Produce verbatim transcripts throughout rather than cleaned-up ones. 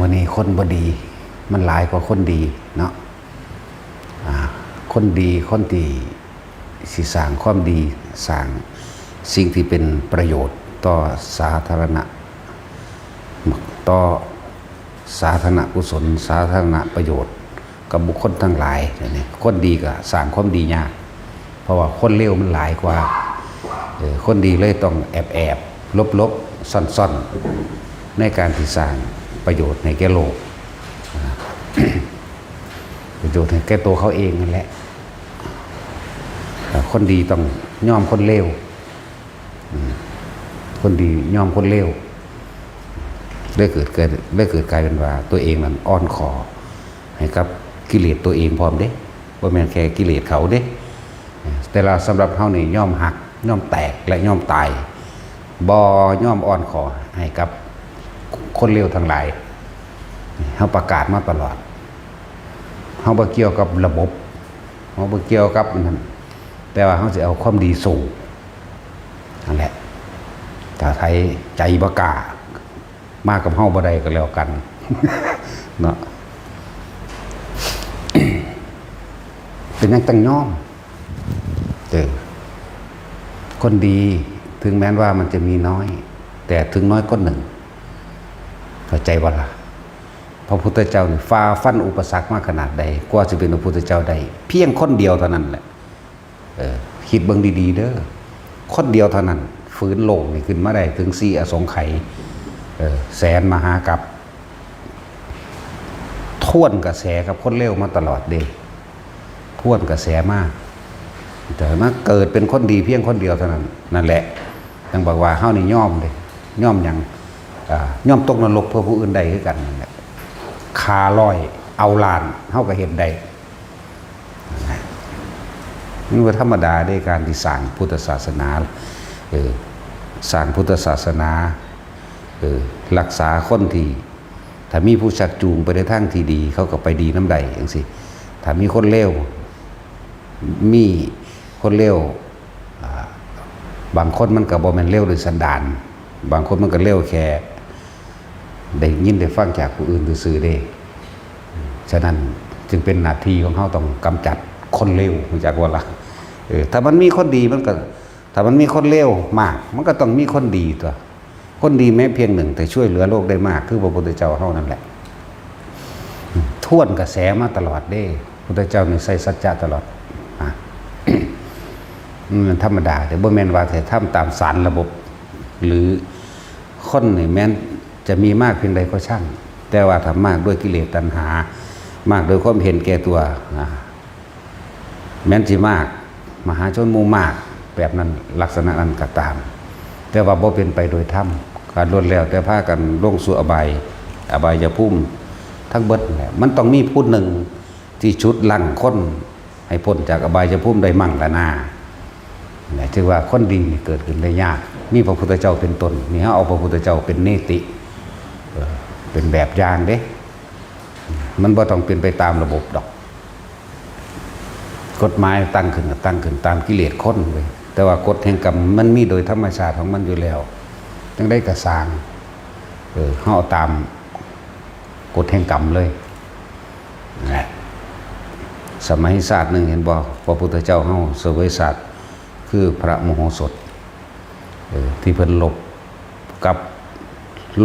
มื้อนี้คนบ่ดีมันหลายกว่าคนดีเนาะ อ่า คนดี คนที่สิสร้างความดี สร้างสิ่งที่เป็นประโยชน์ต่อสาธารณะ ต่อสาธารณกุศล สาธารณประโยชน์กับบุคคลทั้งหลาย เดี๋ยวนี้คนดีก็สร้างความดียาก เพราะว่าคนเลวมันหลายกว่า เออ คนดีเลยต้องแอบแอบหลบหลบซ่อนซ่อนๆ ในการที่สร้างประโยชน์ให้แก่โลก อ่า ประโยชน์ให้แก่ตัวเขาเองนั่นแหละ อ่า คนดีต้องยอมคนเลว อืม คนดียอมคนเลว ได้เกิดเกิดได้เกิดกลายเป็นว่าตัวเองนั้นอ่อนขอให้กับกิเลสตัวเองพร้อมเด้ บ่แม่นแค่กิเลสเขาเด้ แต่ละสำหรับเฮานี่ยอมหัก ยอมแตก และยอมตาย บ่ยอมอ่อนขอให้กับคนเลวทั้งหลาย เฮาประกาศมาตลอด เฮาบ่เกี่ยวกับระบบ เฮาบ่เกี่ยวกับอันนั้น แต่ว่าเฮาสิเอาความดีสู้ นั่นแหละ ถ้าไผใจบ่กล้า มากับเฮาบ่ได้ก็แล้วกัน เนาะ เป็นหยังต้องยอม เออ คนดีถึงแม้นว่ามันจะมีน้อย แต่ถึงน้อยก็หนึ่ง เข้าใจบ่ล่ะ พระพุทธเจ้านี่ฝ่าฟันอุปสรรคมาขนาดใด กว่าสิเป็นพระพุทธเจ้าได้ เพียงคนเดียวเท่านั้นแหละ เออ คิดเบิ่งดีๆเด้อ คนเดียวเท่านั้น ฝืนโลกนี่ขึ้นมาได้ถึงสี่อสงไขย เออ แสนมหากัป ทวนกระแสกับคนเลวมาตลอดเด้ ทวนกระแสมา แต่มาเกิดเป็นคนดีเพียงคนเดียวเท่านั้น นั่นแหละ ยังบอกว่าเฮานี่ยอมเด้ ยอมหยัง อ่า ยอมตกนรกเพื่อผู้อื่นได้คือกันนั่นแหละ ฆ่าร้อย เอาล้าน เฮาก็เฮ็ดได้ มันบ่ธรรมดาเด้ การที่สร้างพุทธศาสนา เออ สร้างพุทธศาสนา เออ รักษาคนที่ ถ้ามีผู้ชักจูงไปในทางที่ดี เขาก็ไปดีนำได้จังซี้ ถ้ามีคนเลว มีคนเลว อ่า บางคนมันก็บ่แม่นเลวโดยสันดาน บางคนมันก็เลวแค่ได้ยินได้ฟังจากผู้อื่นซื่อๆเด้ ฉะนั้นจึงเป็นหน้าที่ของเฮาต้องกำจัดคนเลว รู้จักบ่ล่ะ เออ ถ้ามันมีคนดีมันก็ ถ้ามันมีคนเลวมาก มันก็ต้องมีคนดีตั๊ว คนดีแม้เพียงหนึ่ง แต่ช่วยเหลือโลกได้มาก คือพระพุทธเจ้าเฮานั่นแหละ ทวนกระแสมาตลอดเด้ พุทธเจ้านี่ใส่สัจจะตลอด อ่ะ มันธรรมดา แต่บ่แม่นว่าจะทำตามสารระบบ หรือคนนี่แม้นจะมีมากเพียงใดก็ช่าง แต่ว่าถ้ามากด้วยกิเลสตัณหา มากด้วยความเห็นแก่ตัว อ่ะ แม้นสิมาก มหาชนหมู่มาก แบบนั้น ลักษณะนั้นก็ตาม แต่ว่าบ่เป็นไปโดยธรรม ก็ล้วนแล้วแต่พากันลงสู่อบาย อบายภูมิทั้งเบิดนั่นแหละ มันต้องมีผู้หนึ่งที่ฉุดรั้งคนให้พ้นจากอบายภูมิได้มั่งละนา นะ ถือว่าคนดีนี่เกิดขึ้นได้ยาก มีพระพุทธเจ้าเป็นต้น นี่เฮาเอาพระพุทธเจ้าเป็นนิติ เออ เป็นแบบอย่างเด้ มันบ่ต้องเป็นไปตามระบบดอก กฎหมายตั้งขึ้นก็ตั้งขึ้นตามกิเลสคนเว้ย แต่ว่ากฎแห่งกรรมมันมีโดยธรรมชาติของมันอยู่แล้ว จั่งใดก็ซ่าง เออ เฮาเอาตามกฎแห่งกรรมเลย นะ สมัยชาติหนึ่งเห็นบ่ พระพุทธเจ้าเฮาเสวยชาติคือพระมโหสถ เออ ที่เพิ่นลบกับ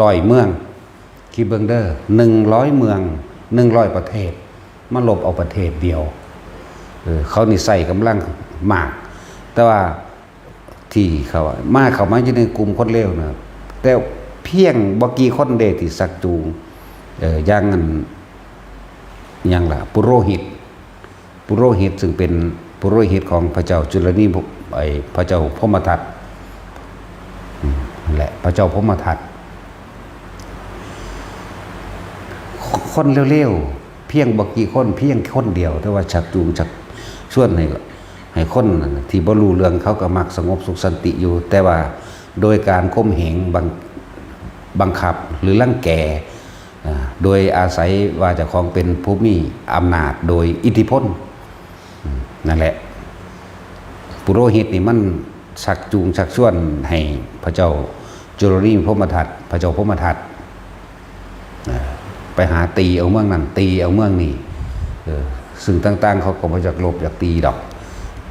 ร้อยเมือง คิดเบิ่งเด้อ หนึ่งร้อยเมือง หนึ่งร้อยประเทศ มาลบเอาประเทศเดียว เออ เขานี่ใส่กำลังมาก แต่ว่าที่เขามา เข้ามาอยู่ในกลุ่มคนเลวนะ แต่เพียงบ่กี่คนเด้ที่ชักจูง เออ อย่างนั้น หยังล่ะ ปุโรหิต ปุโรหิตซึ่งเป็นปุโรหิตของพระเจ้าจุลนี ไอ้พระเจ้าพรหมทัต อืม และพระเจ้าพรหมทัต คนเลวๆ เพียงบ่กี่คน เพียงคนเดียว แต่ว่าชักจูงชักชวนให้ ให้คนที่บ่รู้เรื่องเขาก็มักสงบสุขสันติอยู่ แต่ว่าโดยการข่มเหงบัง บังคับหรือรังแก อ่า โดยอาศัยว่าเจ้าของเป็นผู้มีอำนาจโดยอิทธิพล อืม นั่นแหละ ปุโรหิตนี่มันชักจูงชักชวนให้พระเจ้าจุลนีพรหมทัต พระเจ้าพรหมทัต อ่า ไปหาตีเอาเมืองนั้น ตีเอาเมืองนี้ เออ ซึ่งต่างๆ เขาก็บ่อยากลบอยากตีดอก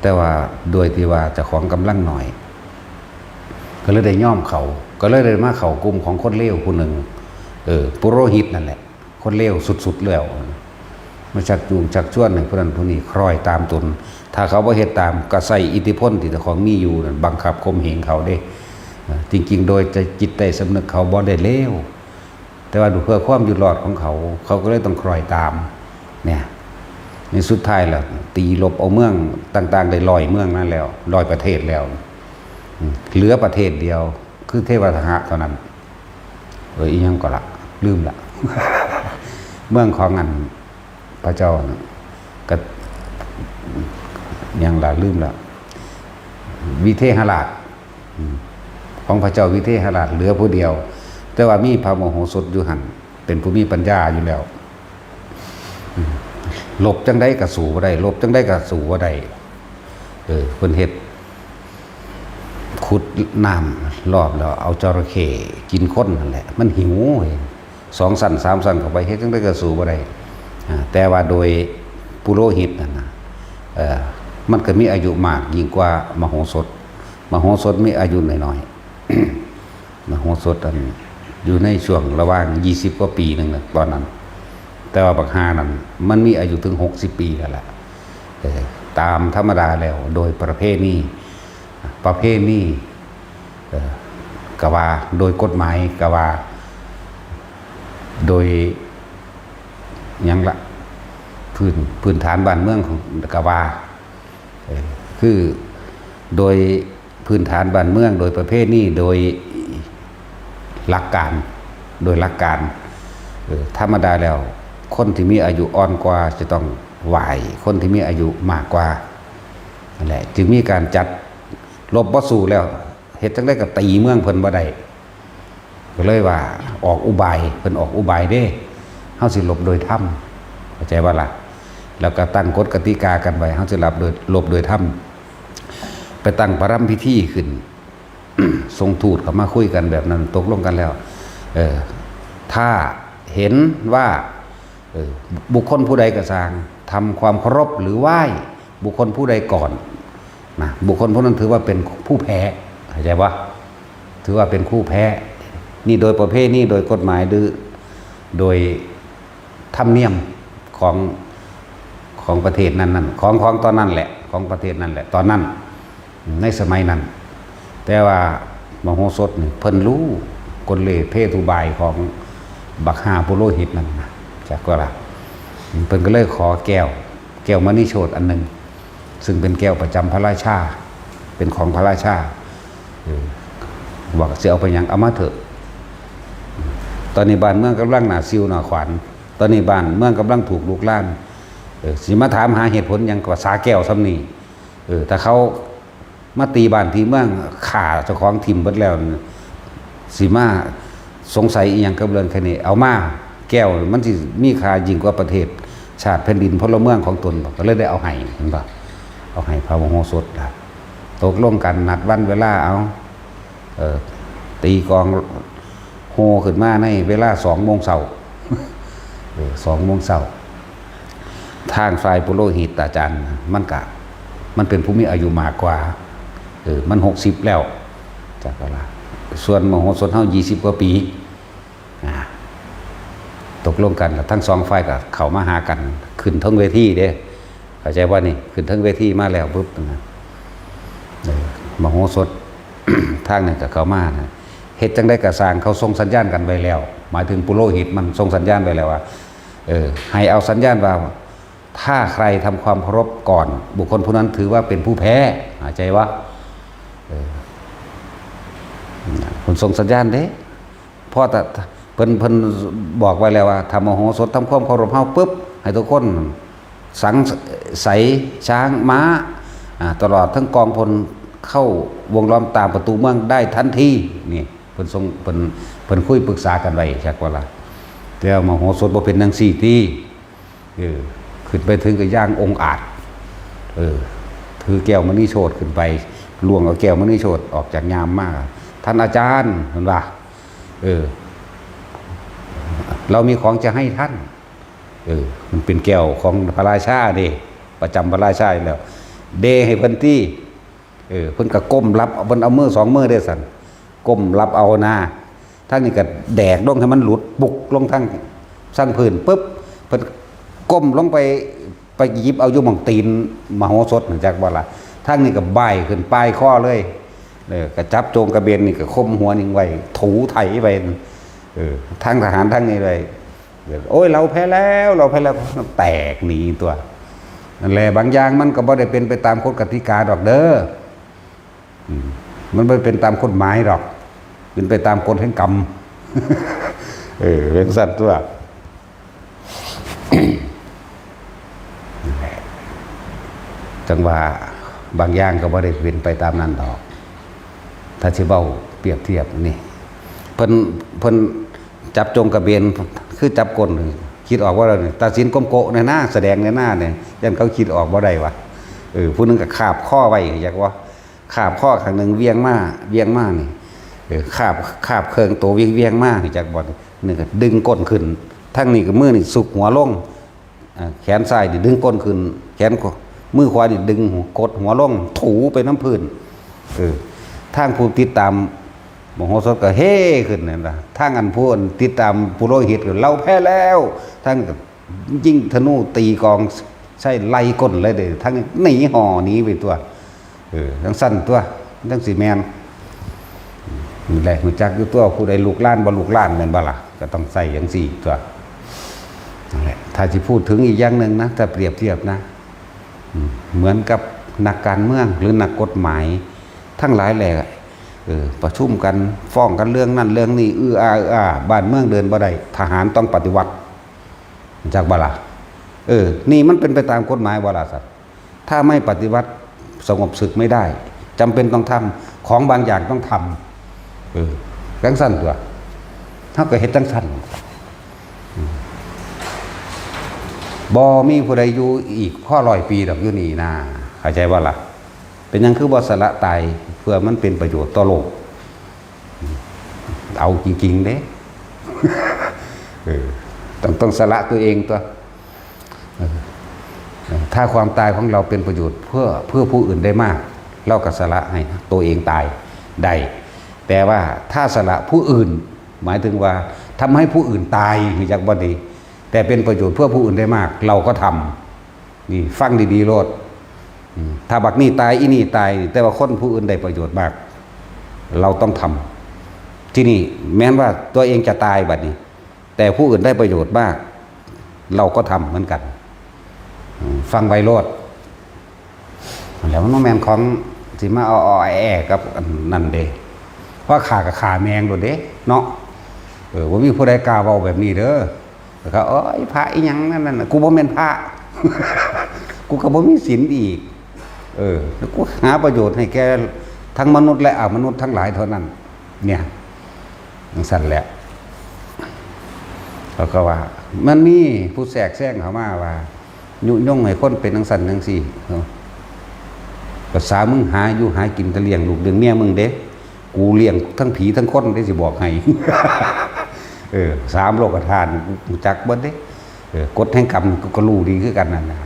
แต่ว่าโดยที่ว่าเจ้าของกำลังหน่อย ก็เลยได้ยอมเขา ก็เลยได้มาเข้ากลุ่มของคนเลวผู้หนึ่ง เออ ปุโรหิตนั่นแหละ คนเลวสุดๆ แล้ว มาชักจูงชักชวนให้ผู้นั้นผู้นี้คล้อยตามตน ถ้าเขาบ่เฮ็ดตามก็ใช้อิทธิพลที่เจ้าของมีอยู่นั่นบังคับข่มเหงเขาเด้ เออ จริงๆ โดยจิตใต้สำนึกเขาบ่ได้เลว แต่ว่าเพื่อความอยู่รอดของเขา เขาก็เลยต้องคล้อยตาม เนี่ย ในสุดท้ายแล้วตีลบเอาเมืองต่างๆ ได้ร้อยเมืองนั่นแล้ว ร้อยประเทศแล้ว อืม เหลือประเทศเดียว คือเทวทหะเท่านั้น เออ อีหยังก็ละ ลืมละ เมืองของอันพระเจ้าน่ะ ก็ หยังละ ลืมละ วิเทหราช อืม ของพระเจ้าวิเทหราชเหลือผู้เดียว แต่ว่ามีพระมโหสถอยู่หั่น เป็นผู้มีปัญญาอยู่แล้ว อืม ลบจังใดก็สู้บ่ได้ ลบจังใดก็สู้บ่ได้ เออ เพิ่นเฮ็ด ขุดน้ำรอบแล้วเอาจระเข้กินคนนั่นแหละ มันหิวเว้ย สองชั้นสามชั้นเข้าไป เฮ็ดจังใดก็สู้บ่ได้ อ่า แต่ว่าโดยปุโรหิตนั่นน่ะ เอ่อ มันก็มีอายุมากยิ่งกว่ามโหสถ มโหสถมีอายุน้อยๆ มโหสถอันอยู่ในช่วงระหว่างยี่สิบกว่าปีหนึ่งนะตอนนั้น แต่ว่าบักห่านั่นมันมีอายุถึงหกสิบปีแล้วล่ะ เออ ตามธรรมดาแล้วโดยประเพณี ประเพณี เอ่อ กะว่า โดยกฎหมายกะว่า โดยหยังละ พื้น พื้นฐานบ้านเมืองของกะว่า เอ่อ คือโดยพื้นฐานบ้านเมือง โดยประเพณี โดยหลักการ โดยหลักการ เอ่อ ธรรมดาแล้ว คนที่มีอายุอ่อนกว่าจะต้องไหว้คนที่มีอายุมากกว่า นั่นแหละ จึงมีการจัด ลบบ่สู้แล้ว เฮ็ดจั่งใดก็ตีเมืองเพิ่นบ่ได้ ก็เลยว่าออกอุบาย เพิ่นออกอุบายเด้ เฮาสิลบโดยธรรม เข้าใจบ่ล่ะ แล้วก็ตั้งกฎกติกากันไว้ เฮาสิลบโดย ลบโดยธรรม ไปตั้งประรำพิธีขึ้น ส่งทูตเข้ามาคุยกันแบบนั้น ตกลงกันแล้ว เออ ถ้าเห็นว่า เออ บุคคลผู้ใดก็ซ่าง ทำความเคารพหรือไหว้บุคคลผู้ใดก่อน นะ บุคคลผู้นั้นถือว่าเป็นผู้แพ้ เข้าใจปะ ถือว่าเป็นผู้แพ้ นี่โดยประเพณี โดยกฎหมาย หรือโดยธรรมเนียมของ ของประเทศนั้นๆ ของ ของตอนนั้นแหละ ของประเทศนั้นแหละ ตอนนั้น ในสมัยนั้น แต่ว่ามโหสถนี่เพิ่นรู้กลเหล่ห์เพศอุบายของบักห่าปุโรหิตนั่นนะ จักว่าล่ะ เพิ่นก็เลยขอแก้ว แก้วมณีโชติอันหนึ่ง ซึ่งเป็นแก้วประจำพระราชา เป็นของพระราชา เออ บอกสิเอาไปหยัง เอามาเถอะ ตอนนี้บ้านเมืองกำลังหน้าซิวหน้าขวัญ ตอนนี้บ้านเมืองกำลังถูกลุกลาน เออ สิมาถามหาเหตุผลหยังภาษาแก้วส่ำนี้ เออ ถ้าเขามาตีบ้านตีเมือง ฆ่าเจ้าของถิ่มเบิดแล้วนี่ สิมาสงสัยอีหยังกับเรื่องแค่นี้ เอามา แก้วมันสิมีค่ายิ่งกว่าประเทศ ชาติแผ่นดินพลเมืองของตนบ่ ก็เลยได้เอาให้ เห็นบ่ เอาให้พระมโหสถล่ะ ตกลงกันนัดวันเวลาเอา เออ ตีกลองโห่ขึ้นมาในเวลาสองโมงเช้า เออ สองโมงเช้า ทางฝ่ายปุโรหิตอาจารย์ มันกะ มันเป็นผู้มีอายุมากกว่า เออ มันหกสิบแล้ว จักว่าล่ะ ส่วนมโหสถเฮายี่สิบกว่าปี อ่า ตกลงกันแล้ว ทั้งสองฝ่ายก็เข้ามาหากัน ขึ้นเทิงเวทีเด้ เข้าใจบ่นี่ ขึ้นเทิงเวทีมาแล้วปุ๊บนะ เออ มโหสถ ทางนั้นก็เข้ามานะ เฮ็ดจั่งใดก็ซ่าง เขาส่งสัญญาณกันไว้แล้ว หมายถึงปุโรหิตมันส่งสัญญาณไว้แล้วว่า เออ ให้เอาสัญญาณว่า ถ้าใครทำความเคารพก่อน บุคคลผู้นั้นถือว่าเป็นผู้แพ้ เข้าใจบ่ เออ เพิ่นส่งสัญญาณเด้ เพราะถ้า เพิ่น เพิ่นบอกไว้แล้วว่า ถ้ามโหสถทำความเคารพเฮาปุ๊บ ให้ทุกคนสัง ไสช้างม้า อ่า ตลอดทั้งกองพลเข้าวงล้อมตามประตูเมืองได้ทันที นี่ เพิ่นส่ง เพิ่น เพิ่นคุยปรึกษากันไว้ จักว่าล่ะ แต่ว่ามโหสถบ่เป็นจั่งซี้ติ เออ ขึ้นไปถึงก็ย่างองอาจ เออ ถือแก้วมณีโชติขึ้นไป ล่วงเอาแก้วมณีโชติออกจากยามมา ท่านอาจารย์ เพิ่นว่า เออ เรามีของจะให้ท่าน เออ มันเป็นแก้วของพระราชาเด้ ประจำพระราชาอยู่แล้ว เดให้เพิ่นตี้ เออ เพิ่นก็ก้มรับ เพิ่นเอามือสองมือเด้สั่น ก้มรับเอาหน้า ทางนี้ก็แดกลงให้มันหลุดปุกลงทาง ทางพื้นปุ๊บ เพิ่นก้มลงไป ไปหยิบเอาอยู่หม่องตีนมโหสถนั่นจักบ่ล่ะ ทางนี้ก็บ่ายขึ้นปลายคอเลย เออ ก็จับโจงกระเบนนี่ก็ข่มหัวนิ่งไว้ ถูไถไป เออ ทางทหารทางนี้เลย โอ้ย เราแพ้แล้ว เราแพ้แล้ว แตกหนีตัว นั่นแหละ บางอย่างมันก็บ่ได้เป็นไปตามกฎกติกาดอกเด้อ อืม มันบ่เป็นตามกฎหมายดอก เป็นไปตามกฎแห่งกรรม เออ เป็นสัตว์ตัว จังว่าบางอย่างก็บ่ได้เป็นไปตามนั้นดอก ถ้าสิเว้าเปรียบเทียบนี่ เพิ่น เพิ่นจับโจงกระเบน คือจับก้น คิดออกว่าแล้วนี่ ตัดสินก้มโกะในหน้า แสดงในหน้าเนี่ย ย่านเขาคิดออกบ่ได้วะ เออ ผู้หนึ่งก็คาบคอไว้ อยากว่า คาบคอข้างหนึ่งเวียงมา เวียงมานี่ เออ คาบ คาบเครื่องตัวเวียงเวียงมา จักบ่อน นี่ก็ดึงก้นขึ้น ทั้งนี้ก็มือนี่สุกหัวลง อ่า แขนซ้ายนี่ดึงก้นขึ้น แขนขวา มือขวานี่ดึงหัว กดหัวลง ถูไปน้ำพื้น เออ ทางผู้ติดตามมโหสถก็เฮ้ขึ้นนั่นล่ะ ทางอันผู้ติดตามปุโรหิตก็ "เราแพ้แล้ว" ทางก็ยิงธนูตีกองใส่ไล่ก้นเลยเด้ ทางหนีห่อหนีไปตัว เออ จังซั่นตัว จังสิแม่น นี่แหละ รู้จักอยู่ตัว ผู้ใดลูกหลานบ่ลูกหลานแม่นบ่ล่ะ ก็ต้องใส่จังซี่ตัว นั่นแหละ ถ้าสิพูดถึงอีกอย่างหนึ่งนะ ถ้าเปรียบเทียบนะ อืม เหมือนกับนักการเมืองหรือนักกฎหมาย ทั้งหลายแหละ เออ ประชุมกัน ฟ้องกันเรื่องนั่นเรื่องนี้ อื้ออา อื้ออา บ้านเมืองเดินบ่ได้ ทหารต้องปฏิวัติ จักบ่ล่ะ เออ นี่มันเป็นไปตามกฎหมายบ่ล่ะสัตว์ ถ้าไม่ปฏิวัติ สงบศึกไม่ได้ จำเป็นต้องทำ ของบางอย่างต้องทำ เออ จังซั่นตัว เฮาก็เฮ็ดจังซั่น อืม บ่มีผู้ใดอยู่อีกพอร้อยปีดอกอยู่นี่นา เข้าใจบ่ล่ะ เป็นหยังคือบ่สละตาย เพื่อมันเป็นประโยชน์ต่อโลก เอาจริงๆเด้ เออ ต้อง ต้องสละตัวเองตัว เออ เออ ถ้าความตายของเราเป็นประโยชน์เพื่อ เพื่อผู้อื่นได้มาก เราก็สละให้ตัวเองตายได้ แต่ว่าถ้าสละผู้อื่น หมายถึงว่าทำให้ผู้อื่นตาย รู้จักบ่ดี แต่เป็นประโยชน์เพื่อผู้อื่นได้มาก เราก็ทำ นี่ฟังดีๆโลด อืม ถ้าบักนี่ตาย อีนี่ตาย แต่ว่าคนผู้อื่นได้ประโยชน์มาก เราต้องทำ ที่นี่แม้นว่าตัวเองจะตายบัดนี้ แต่ผู้อื่นได้ประโยชน์มาก เราก็ทำเหมือนกัน อืม ฟังไว้โลด แล้วมันบ่แม่นของสิมาอ้อๆแอ้ๆกับอันนั้นเด้ เพราะฆ่าก็ฆ่าแม่งโลดเด้ เนาะ เออ บ่มีผู้ใดกล้าเว้าแบบนี้เด้อ แล้วก็ "โอ้ย พระอีหยังนั่นน่ะ กูบ่แม่นพระ กูก็บ่มีศีลอีก เออ แล้วกูหาประโยชน์ให้แก่ทั้งมนุษย์และอมนุษย์ทั้งหลายเท่านั้น" เนี่ย จังซั่นแหละ เขาก็ว่า มันมีผู้แทรกแซงเข้ามาว่า ยุยงให้คนเป็นจังซั่นจังซี่ เออ ภาษามึงหาอยู่หากินแต่เลี้ยงลูกเลี้ยงเมียมึงเด้ กูเลี้ยงทั้งผีทั้งคนเด้ สิบอกให้ เออ สามโลกธาตุกูจักเบิดเด้ เออ กฎแห่งกรรมกูก็รู้ดีคือกันนั่นน่ะ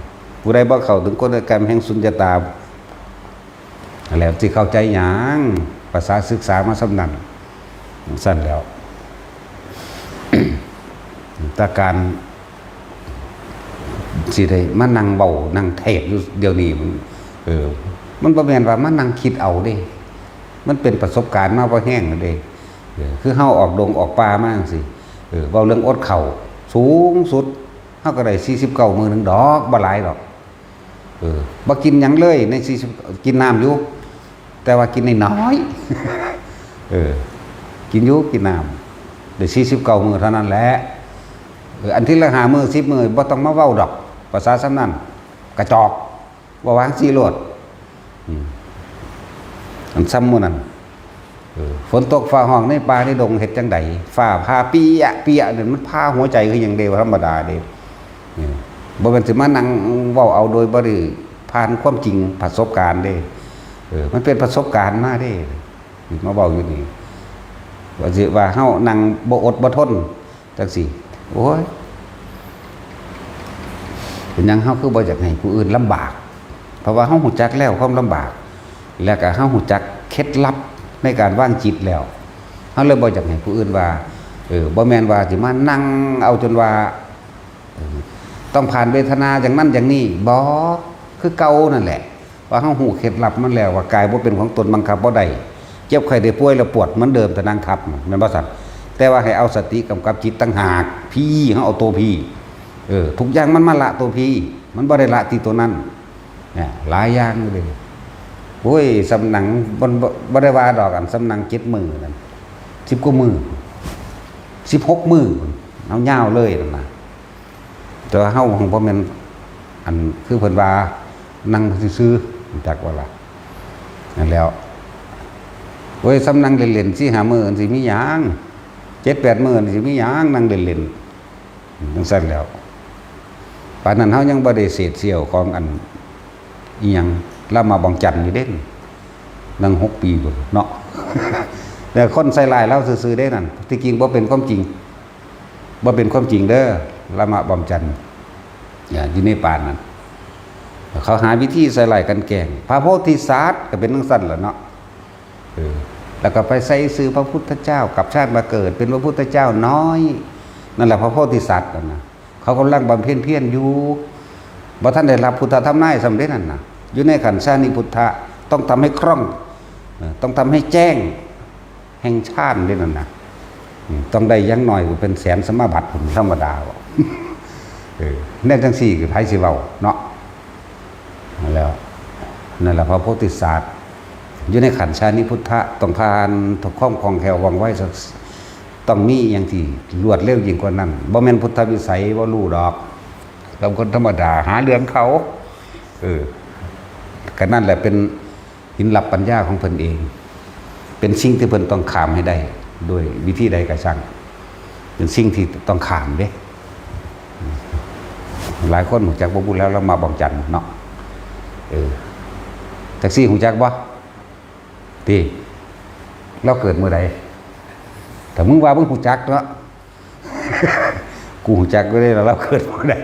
ผู้ใดบ่เข้าถึงกฎแห่งกรรมแห่งสุญญตา แล้วสิเข้าใจหยัง ภาษาศึกษามาส่ำนั้น ซั่นแล้ว แต่การสิได้มานั่งเว้านั่งเทศน์อยู่เดี๋ยวนี้มัน เออ มันบ่แม่นว่ามานั่งคิดเอาเด้ มันเป็นประสบการณ์มาพอแฮงแล้วเด้ เออ คือเฮาออกดงออกป่ามาจังซี้ เออ เว้าเรื่องอดข้าว สูงสุด เฮาก็ได้สี่สิบเก้ามื้อหนึ่งดอก บ่หลายดอก เออ บ่กินหยังเลยในสี่สิบ กินน้ำอยู่ แต่ว่ากินน้อยๆ เออ กินอยู่กินน้ำ ได้สี่สิบเก้ามื้อเท่านั้นแหละ เออ อันที่ละห้ามื้อ สิบมื้อ บ่ต้องมาเว้าดอก ภาษาส่ำนั้น กระจอก เว้าว่าจั่งซี้โลด อืม อันส่ำมื้อนั้น เออ ฝนตกฟ้าฮ้องในป่าในดงเฮ็ดจั่งใด ฟ้าผ่าเปี้ยะเปี้ยะเนี่ย มันผ่าหัวใจคือหยังเด้ บ่ธรรมดาเด้ เออ บ่แม่นสิมานั่งเว้าเอาโดยบ่ได้ผ่านความจริงประสบการณ์เด้ เออ มันเป็นประสบการณ์มาเด้ มาเว้าอยู่นี่ ว่าสิว่าเฮานั่งบ่อดบ่ทนจั่งซี้ โอ้ย เป็นหยังเฮาคือบ่อยากให้ผู้อื่นลำบาก เพราะว่าเฮาฮู้จักแล้วความลำบาก แล้วก็เฮาฮู้จักเคล็ดลับในการวางจิตแล้ว เฮาเลยบ่อยากให้ผู้อื่นว่า เออ บ่แม่นว่าสิมานั่งเอาจนว่า เออ ต้องผ่านเวทนาอย่างนั้นอย่างนี้ บ่ คือเก่านั่นแหละ ว่าเฮาฮู้เคล็ดลับมันแล้ว ว่ากายบ่เป็นของตนบังคับบ่ได้ เจ็บไข้ได้ป่วยแล้วปวดเหมือนเดิม แต่นั่งทับ แม่นบ่ซั่น? แต่ว่าให้เอาสติกำกับจิตต่างหาก พี่ เฮาเอาตัวพี่ เออ ทุกอย่างมันมาละตัวพี่ มันบ่ได้ละที่ตัวนั้น เนี่ย หลายอย่างอยู่เด้ โอ้ย สำนัง บ่ บ่ บ่ได้ว่าดอก อันสำนังเจ็ดมื้อนั่น สิบกว่ามื้อ สิบหกมื้อ เอายาวเลยนั่นน่ะ แต่ว่าเฮาของบ่แม่น อัน คือเพิ่นว่า นั่งซื่อๆ รู้จักบ่ล่ะ? นั่นแหล้ว โอ้ย สำนังเล่นๆ สี่ห้ามื้อ มันสิมีหยัง เจ็ดแปดมื้อ มันสิมีหยัง นั่งเล่นๆ จั่งซั่นแหล้ว ปานนั้นเฮายังบ่ได้เศษเสี้ยวของอัน อีหยัง ลามะบองจันอยู่เด้ นั่งหกปีพุ้นเนาะ แต่คนใส่ร้ายลาวซื่อๆ เด้นั่น ที่จริงบ่เป็นความจริง บ่เป็นความจริงเด้อ ลามะบองจัน อย่า อยู่ในป่านนั้น เขาหาวิธีใส่ร้ายกลั่นแกล้ง พระโพธิสัตว์ก็เป็นจั่งซั่นล่ะเนาะ เออ แล้วก็ไปใส่ชื่อพระพุทธเจ้า กลับชาติมาเกิดเป็นพระพุทธเจ้าน้อย นั่นแหละพระโพธิสัตว์นั่นนะ เขากำลังบำเพ็ญเพียรอยู่ บ่ทันได้รับพุทธธรรมนายสำเร็จนั่นนะ อยู่ในขันธ์ชาตินี้พุทธะ ต้องทำให้คล่อง เออ ต้องทำให้แจ้ง แห่งฌานเด้นั่นนะ อืม ต้องได้อย่างน้อยเป็นแสนสมาบัติพุ้น ธรรมดาบ่ เออ แนวจั่งซี้ก็ไผสิเว้าเนาะ นั่นแหล้ว นั่นแหละพระโพธิสัตว์ อยู่ในขันธ์ชาตินี้พุทธะ ต้องผ่านความคล่องแคล่วว่องไว ต้องมีอย่างที่รวดเร็วยิ่งกว่านั้น บ่แม่นพุทธวิสัย บ่รู้ดอก กับคนธรรมดา หาเรื่องเขา เออ ก็นั่นแหละเป็น หินลับปัญญาของเพิ่นเอง เป็นสิ่งที่เพิ่นต้องข้ามให้ได้ โดยวิธีใดก็ช่าง เป็นสิ่งที่ต้องข้ามเด้ หลายคนรู้จักบ่บุญแล้ว ลามะบองจันเนาะ เออ จักซี่รู้จักบ่ ติ ลาวเกิดมื้อใด ถ้ามึงว่ามึงรู้จักเนาะ กูรู้จักอยู่เด้ ลาวเกิดมื้อใด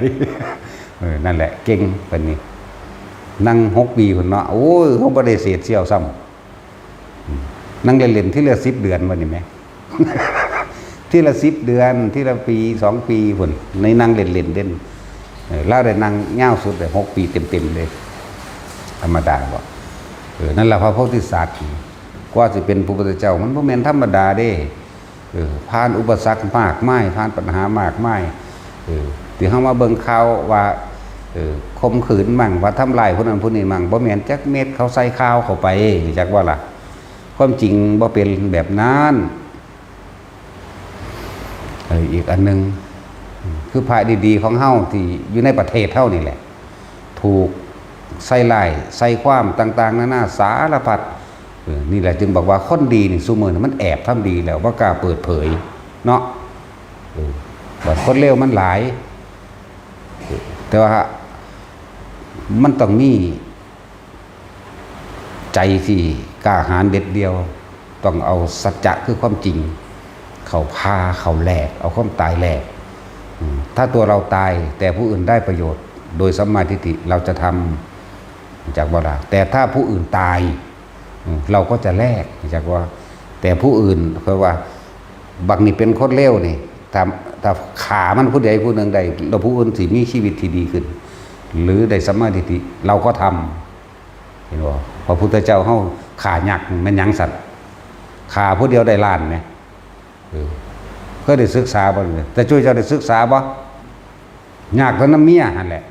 เออ นั่นแหละ เก่งปานนี้ นั่งหกปีพุ้นเนาะ โอ้ย เขาบ่ได้เศษเสี้ยวซ้ำ อืม นั่งเล่นๆ ทีละสิบเดือนว่านี่แหม ทีละสิบเดือน ทีละปี สองปีพุ้น ในนั่งเล่นๆ เด่น เออ ลาวได้นั่งยาวสุดได้หกปีเต็มๆ เลย ธรรมดาบ่ เออ นั่นล่ะพระโพธิสัตว์ กว่าสิเป็นพระพุทธเจ้า มันบ่แม่นธรรมดาเด้ เออ ผ่านอุปสรรคมากมาย ผ่านปัญหามากมาย เออ ที่เฮามาเบิ่งข่าวว่า เออ ข่มขืนมั่ง ว่าทำร้ายผู้นั้นผู้นี้มั่ง บ่แม่นจักเม็ด เขาใส่ข่าวเข้าไป รู้จักบ่ล่ะ? ความจริงบ่เป็นแบบนั้น เออ อีกอันหนึ่ง คือพระดีๆ ของเฮาที่อยู่ในประเทศเฮานี่แหละ ถูกใส่ร้าย ใส่ความต่างๆ นานาสารพัด เออ นี่แหละจึงบอกว่าคนดีนี่ซุมื้อนี้มันแอบทำดีแล้ว บ่กล้าเปิดเผย เนาะ เออ บัดคนเลวมันหลาย เออ แต่ว่ามันต้องมี ใจที่กล้าหาญเด็ดเดี่ยว ต้องเอาสัจจะคือความจริง เข้าพา เข้าแลก เอาความตายแลก อืม ถ้าตัวเราตาย แต่ผู้อื่นได้ประโยชน์ โดยสัมมาทิฏฐิ เราจะทำ รู้จักบ่ล่ะ? แต่ถ้าผู้อื่นตาย อืม เราก็จะแลก รู้จักบ่? แต่ผู้อื่น เพราะว่า บักนี่เป็นคนเลวนี่ ถ้า ถ้าฆ่ามันผู้ใดผู้หนึ่งได้ แล้วผู้อื่นสิมีชีวิตที่ดีขึ้น หรือได้สัมมาทิฏฐิ เราก็ทำ เห็นบ่? พระพุทธเจ้าเฮาฆ่ายักษ์แม่นหยังสั่น? ฆ่าผู้เดียวได้ล้านแหม เออ เคยได้ศึกษาบ่เนี่ย? แต่จุ้ยเจ้าได้ศึกษาบ่? ยากแต่นำเมียหั่นแหละ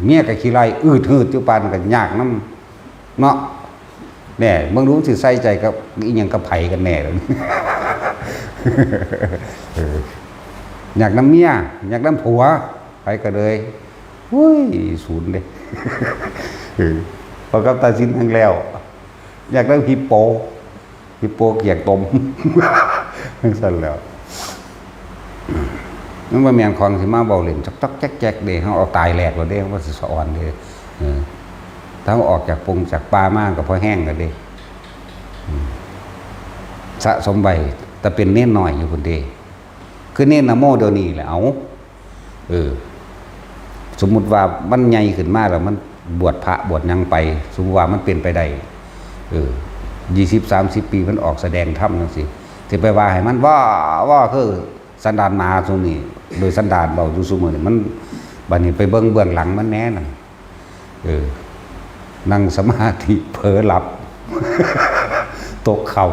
เมียก็ขี้ไล่อืดหืดอยู่ปานก็ยากนำเนาะ แหน่ เบิ่งดูมันสิใส่ใจกับอิหยังกับไผกันแหน่ เออ ยากนำเมีย ยากนำผัว ไผก็เลย อุ้ย ศูนย์เด้ เออ พอกับตาสินแห่งแล้ว อยากได้ฮิปโป ฮิปโปเกียกตม จั่งซั่นแหล้ว มันบ่แม่นของสิมาเว้าเล่นจอกๆแจ๊กๆเด้ เฮาเอาตายแลกโลดเด้ เฮาบ่สิสะออนเด้ เออ ถ้าเฮาออกจากปงจากป่ามาก็พอแฮงแล้วเด้ อืม สะสมไว้ แต่เป็นเณรน้อยอยู่พุ้นเด้ คือเน้นนะโมเดี๋ยวนี้แหละ เอา เออ สมมุติว่ามันใหญ่ขึ้นมาแล้ว มันบวชพระบวชหยังไป สมมุติว่ามันเป็นไปได้ เออ ยี่สิบ สามสิบ ปีมันออกแสดงธรรมจังซี่ สิไปว่าให้มันว่า ว่าคือสันดานหมาซุมนี้ โดยสันดานเว้าอยู่ซุมื้อนี้ มัน บัดนี้ไปเบิ่งเบื้องหลังมันแหน่นั่น เออ นั่งสมาธิเผลอหลับ ตกเขา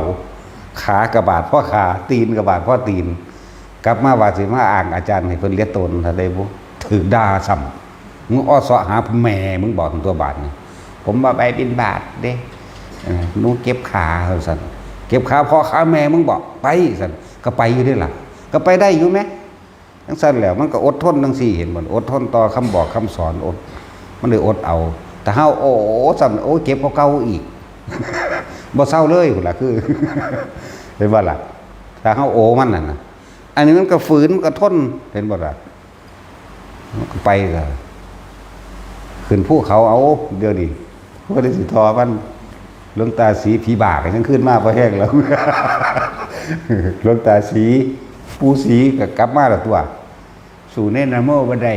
ขากะบาดพ่อขา ตีนกะบาดพ่อตีน กลับมาว่าสิมาอ้างอาจารย์ให้เพิ่นเลียตน ถ้าได้บ่ ถืกด่าซ้ำ มึงอ้อเซาะหาแม่มึงบอกตัวบาดนี่ ผมว่าไปบิณฑบาตเด้ เออ หนูเจ็บขา ว่าซั่น เจ็บขาพ่อขาแม่มึงบอก ไป ซั่น ก็ไปอยู่เด้ล่ะ ก็ไปได้อยู่แหม จังซั่นแหล้ว มันก็อดทนจังซี่ เห็นบ่ อดทนต่อคำบอกคำสอน อด มันเลยอดเอา แต่เฮาโอ้ซ้ำ โอ้ เจ็บกว่าเก่าอีก บ่เซาเลยพุ้นล่ะ คือ เห็นบ่ล่ะ ถ้าเฮาโอ้มันนั่นน่ะ อันนี้มันก็ฝืน มันก็ทน เห็นบ่ล่ะ มันก็ไปก็ ขึ้นภูเขาเอา เดี๋ยวนี้ บ่ได้สิทอมัน หลวงตาศรีผีบ้าก็ยังขึ้นมาบ่แฮงแล้ว หลวงตาศรี ปู่ศรีก็กลับมาแล้วตั๊ว สู้เน้นนะโมบ่ได้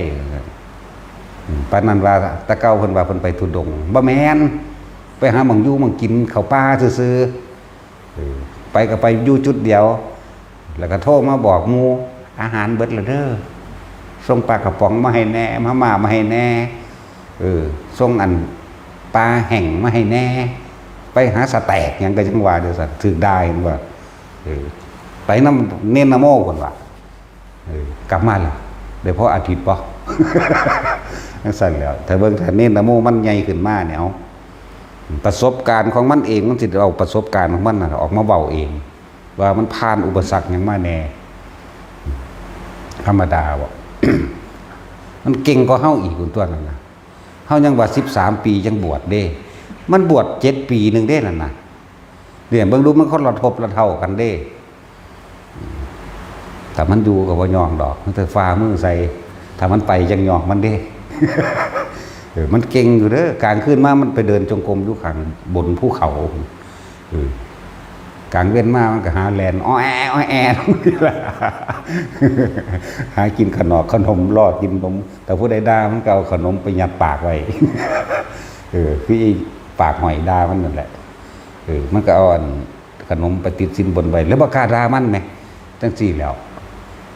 อืม ปานนั้นว่า แต่เก่าเพิ่นว่าเพิ่นไปธุดงค์ บ่แม่น ไปหาหม่องอยู่หม่องกิน เข้าป่าซื่อๆ เออ ไปก็ไปอยู่จุดเดียว แล้วก็โทรมาบอกหมู่ อาหารเบิดแล้วเด้อ ส่งปลากระป๋องมาให้แหน่ มาม่ามาให้แหน่ เออ ส่งอันปลาแห้งมาให้แหน่ ไปหาสะแต็กหยังก็จังว่าเด้อซั่น ถืกด่าเห็นบ่ เออ ไปนำเน้นนะโมพุ้นว่า เออ กลับมาแล้ว ได้พออาทิตย์บ่ จังซั่นแหล้ว ถ้าเบิ่ง ถ้าเน้นนะโมมันใหญ่ขึ้นมาเนี่ย เอา ประสบการณ์ของมันเอง มันสิเอาประสบการณ์ของมันน่ะออกมาเว้าเอง ว่ามันผ่านอุปสรรคหยังมาแหน่ ธรรมดาบ่ มันเก่งกว่าเฮาอีกพุ้นตั๊วนั่นน่ะ เฮายังว่าสิบสามปียังบวชเด้ มันบวชเจ็ดปีหนึ่งเด้นั่นน่ะ เนี่ย เบิ่งดู มันคนละทบละเท่ากันเด้ ถ้ามันอยู่ก็บ่ย่องดอก มันแต่ฝ่ามือใส่ ถ้ามันไปจั่งย่องมันเด้ เออ มันเก่งอยู่เด้อ กลางคืนมามันไปเดินจงกรมอยู่ข้างบนภูเขา เออ กลางเว็นมามันก็หาแล่นอ้อแออ้อแอ หากินขนอกขนม ล่อกินนม แต่ผู้ใดด่ามันก็เอาขนมไปยัดปากไว้ เออ คืออีปากหอยด่ามันนั่นแหละ เออ มันก็เอาอันขนมไปติดสินบนไว้ แล้วบ่กล้าด่ามันแหม จังซี่แหล้ว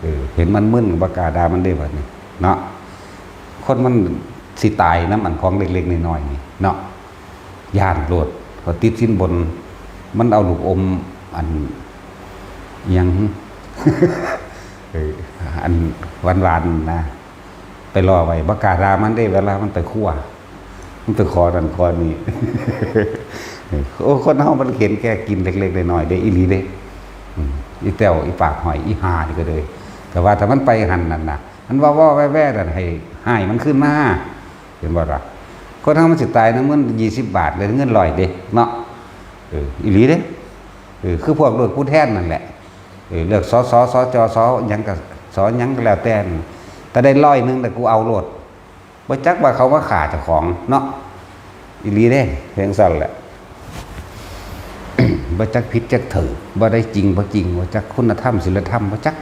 เออ เห็นมันมึนก็บ่กล้าด่ามันเด้บัดนี้ เนาะ คนมันสิตายนำอันของเล็กๆน้อยๆนี่เนาะ ย้านโลด พอติดสินบน มันเอาลูกอมอัน อิหยัง เออ อันหวานๆนะ ไปล่อไว้ บ่กล้าด่ามันเด้ เวลามันไปครัว มันไปขอนั่นขอนี่ โอ้ คนเฮามันเห็นแก่กินเล็กๆน้อยๆเด้ อีหลีเด้ อืม อีแต้ว อีปากหอย อีห่านี่ก็เลย แต่ว่าถ้ามันไปหั่นนั่นน่ะ มันว่าๆแว่ๆนั่น ให้ ให้มันคืนมา เห็นบ่ล่ะ คนเฮามันสิตายนำเงินยี่สิบบาท หรือเงินร้อยเด้ เนาะ เออ อีหลีเด้ เออ คือพวกเลือกผู้แทนนั่นแหละ เออ เลือก สส สจ ส หยังก็ ส หยังก็แล้วแต่นั่น แต่ได้ร้อยหนึ่ง แต่กูเอาโลด บ่จักว่าเขามาฆ่าเจ้าของเนาะ อีหลีเด้ เพียงซั่นแหละ บ่จักผิดจักถูก บ่ได้จริงบ่จริง บ่จักคุณธรรมศีลธรรม บ่จัก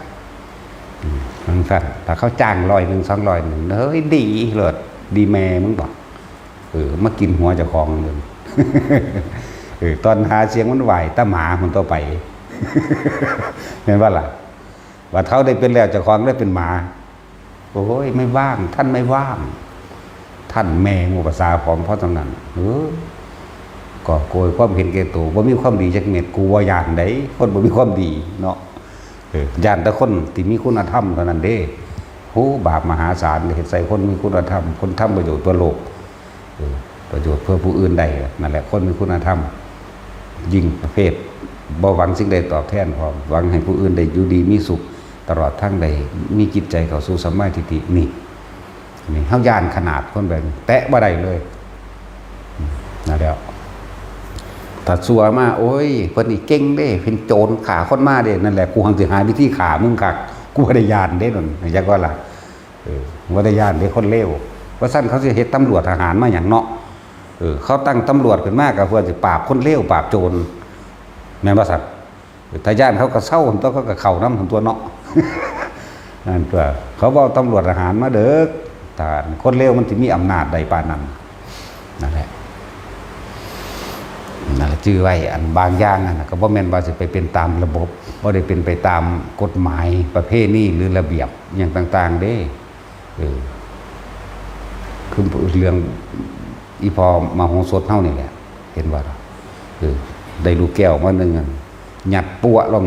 อืม จังซั่น ถ้าเขาจ้างร้อยหนึ่ง สองร้อยหนึ่ง เฮ้ย ดีโลด ดีแม่มึงบ่ เออ มากินหัวเจ้าของเลย เออ ตอนหาเสียงมันไหว้แต่หมามันต่อไป แม่นบ่ล่ะ บัดเขาได้เป็นแล้ว เจ้าของได้เป็นหมา โอ้ย ไม่ว่าง ท่านไม่ว่าง ท่านแม่งภาษาของพ่อตรงนั้น เออ ก็โกยความเห็นแก่ตัว บ่มีความดีจักเม็ด กูบ่ย้านใด คนบ่มีความดีเนาะ เออ ย้านแต่คนที่มีคุณธรรมเท่านั้นเด้ โห บาปมหาศาล เฮ็ดใส่คนมีคุณธรรม คนทำประโยชน์เพื่อโลก เออ ประโยชน์เพื่อผู้อื่นได้ นั่นแหละ คนมีคุณธรรม ยิ่งประเภทบ่หวังสิ่งใดตอบแทนพร้อม หวังให้ผู้อื่นได้อยู่ดีมีสุข ตลอดทั้งได้มีจิตใจเข้าสู่สัมมาทิฏฐิ นี่ นี่ เฮาย้านขนาดคนแบบนี้ แตะบ่ได้เลย นั่นแหละ ถ้าซัวมา โอ้ย เพิ่นนี่เก่งเด้ เป็นโจรฆ่าคนมาเด้ นั่นแหละ กูหังสิหาวิธีฆ่ามึงคัก กูบ่ได้ย้านเด้นั่น จักว่าล่ะ เออ บ่ได้ย้านเด้คนเลว ว่าซั่นเขาสิเฮ็ดตำรวจทหารมาหยังเนาะ เออ เขาตั้งตำรวจขึ้นมาก็เพื่อสิปราบคนเลว ปราบโจร แม่นบ่ซั่น ถ้าย้านเขาก็เซา ตัวเขาก็เข้านำตั๊วเนาะ นั่นตัว เขาบอกตำรวจทหารมาเด้อ ทหารคนเลวมันสิมีอำนาจใดปานนั้น นั่นแหละ นั่นแหละ จื่อไว้ อันบางอย่างนั่นน่ะ ก็บ่แม่นว่าสิไปเป็นตามระบบ บ่ได้เป็นไปตามกฎหมายประเพณีหรือระเบียบหยังต่างๆ เด้ เออ คือเรื่องอีพ่อมโหสถเฮานี่แหละ เห็นบ่ล่ะ เออ ได้ลูกแก้วมาหนึ่งอัน ยัดปั๊วลง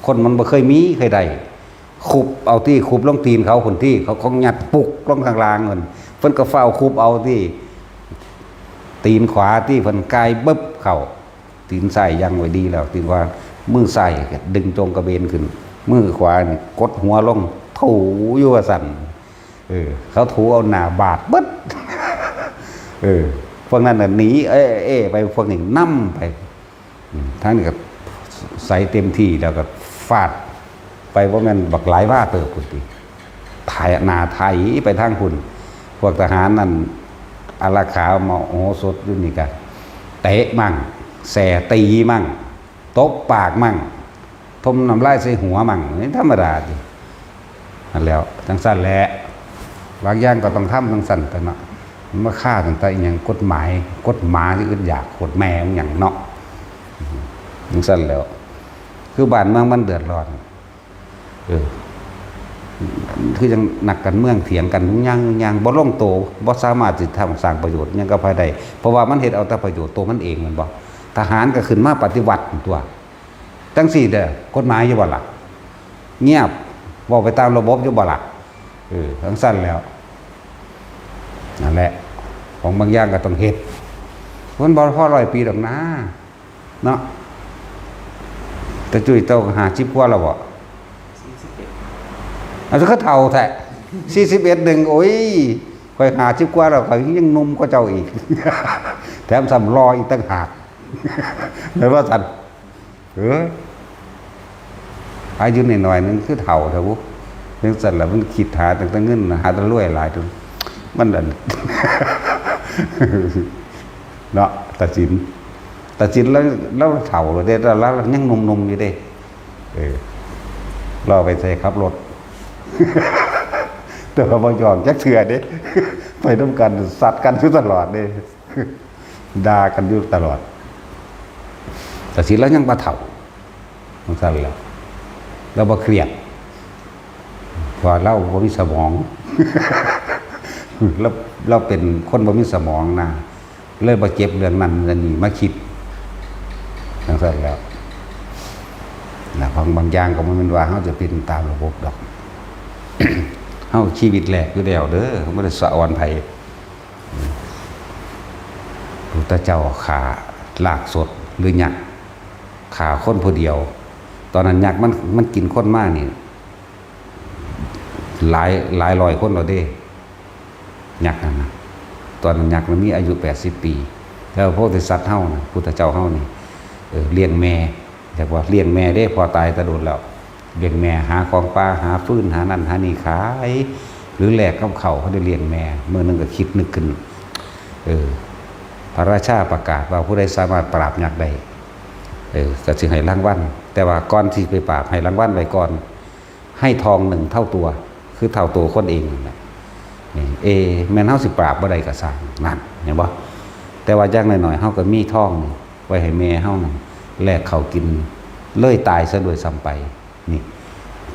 คนมันบ่เคยมีเคยได้ คุบเอาตี้ คุบลงตีนเขาพุ้นตี้ เขาของยัดปุกลงข้างล่างพุ้น เพิ่นก็ฟ้าวคุบเอาตี้ ตีนขวาตี้ เพิ่นกายบึบเข้า ตีนซ้ายยังไว้ดีแล้ว ตีนขวา มือซ้ายดึงจงกระเบนขึ้น มือขวานี่กดหัวลง ถูอยู่ว่าซั่น เออ เขาถูเอาหน้าบาดเบิด เออ พวกนั้นน่ะหนี เอ้ เอ้ ไป พวกนี้นำไป อืม ทางนี้ก็ใส่เต็มที่แล้วก็ฟาดไป บ่แม่นบักหลายวาเติบพุ้นติ ไถ หน้าไถไปทางพุ้น พวกทหารนั่นอารักขามโหสถอยู่นี่ก็เตะมั่ง แส่ตีมั่ง ตบปากมั่ง ถมน้ำลายใส่หัวมั่ง นี่ธรรมดาติ นั่นแหล้ว จั่งซั้นแหละ บางอย่างก็ต้องทำจั่งซั้นตั๊วเนาะ มันมาฆ่าตั้งแต่อิหยังกฎหมาย กฎหมายที่อึดอยากโคตรแม่งหยังเนาะ จั่งซั้นแหล้ว คือบ้านเมืองมันเดือดร้อน เออ คือจั่งนักการเมืองเถียงกัน ยุ่งยาง ยุ่งยาง บ่ลงโต บ่สามารถสิทำสร้างประโยชน์หยังกับไผได้ เพราะว่ามันเฮ็ดเอาแต่ประโยชน์โตมันเอง แม่นบ่ ทหารก็ขึ้นมาปฏิวัติตั๊ว จั่งซี้เด้อ กฎหมายอยู่บ่ล่ะ เงียบ เว้าไปตามระบบอยู่บ่ล่ะ เออ จั่งซั้นแหล้ว นั่นแหละ ของบางอย่างก็ต้องเฮ็ด มันบ่พอร้อยปีดอกนะ เนาะ ตาจุ้ยเต้าก็ห้าสิบกว่าแล้วบ่ สี่สิบเอ็ด เอาซะคือเฒ่าแท้ สี่สิบเอ็ดหนึ่ง โอ้ย ข้อยห้าสิบกว่าแล้ว ข้อยยังหนุ่มกว่าเจ้าอีก แถมซ้ำหล่ออีกต่างหาก แม่นว่าซั่น เออ อายุน้อยๆหนึ่งคือเฒ่าแท้บุ จั่งซั้นล่ะ มันคิดหาตั้งแต่เงิน หาแต่รวยหลายจนมันนั่น เนาะ ตาสิน ตาสินแล้ว แล้วเฒ่าแล้วเด้ แล้วยังหนุ่มๆอยู่เด้ เออ รอไปใส่ขับรถ แต่ว่าบ่ยอมจักเทื่อเด้ ไปนำกัน ซัดกันอยู่ตลอดเด้ ด่ากันอยู่ตลอด ตาสินแล้วยังบ่เฒ่า จั่งซั้นแหละ แล้วบ่เครียด เพราะว่าลาวบ่มีสมอง ลาว ลาวเป็นคนบ่มีสมองนะ เลยบ่เก็บเรื่องนั้นเรื่องนี้มาคิด จั่งซั้นแหล้ว นะ ของบางอย่างก็บ่แม่นว่าเฮาจะเป็นตามระบบดอก เฮาชีวิตแลกอยู่แล้วเด้อ บ่ได้สะออนไผ พุทธเจ้าฆ่าลากสดหรือยักษ์ ฆ่าคนผู้เดียว ตอนนั้นยักษ์มัน มันกินคนมานี่ หลาย หลายร้อยคนแล้วเด้ ยักษ์นั่นนะ ตอนนั้นยักษ์มันมีอายุแปดสิบปี แล้วพระโพธิสัตว์เฮานะ พุทธเจ้าเฮานี่ เออ เลี้ยงแม่ เรียกว่าเลี้ยงแม่เด้ พ่อตายแต่โดนแล้ว เลี้ยงแม่ หาของป่า หาฟืน หานั่นหานี่ขาย หรือแลกกับข้าว เขาได้เลี้ยงแม่ มื้อหนึ่งก็คิดนึกขึ้น เออ พระราชาประกาศว่าผู้ใดสามารถปราบยักษ์ได้ เออ ก็สิให้รางวัล แต่ว่าก่อนที่ไปปราบ ให้รางวัลไว้ก่อน ให้ทองหนึ่งเท่าตัว คือเท่าตัวคนเองนั่นแหละ นี่ เอ แม่นเฮาสิปราบบ่ได้ก็ซ่าง นั่น เห็นบ่ แต่ว่าอย่างน้อยๆ เฮาก็มีทองนี่ไว้ให้แม่เฮานั่น แลกข้าวกิน เลยตายซะด้วยซ้ำไป นี่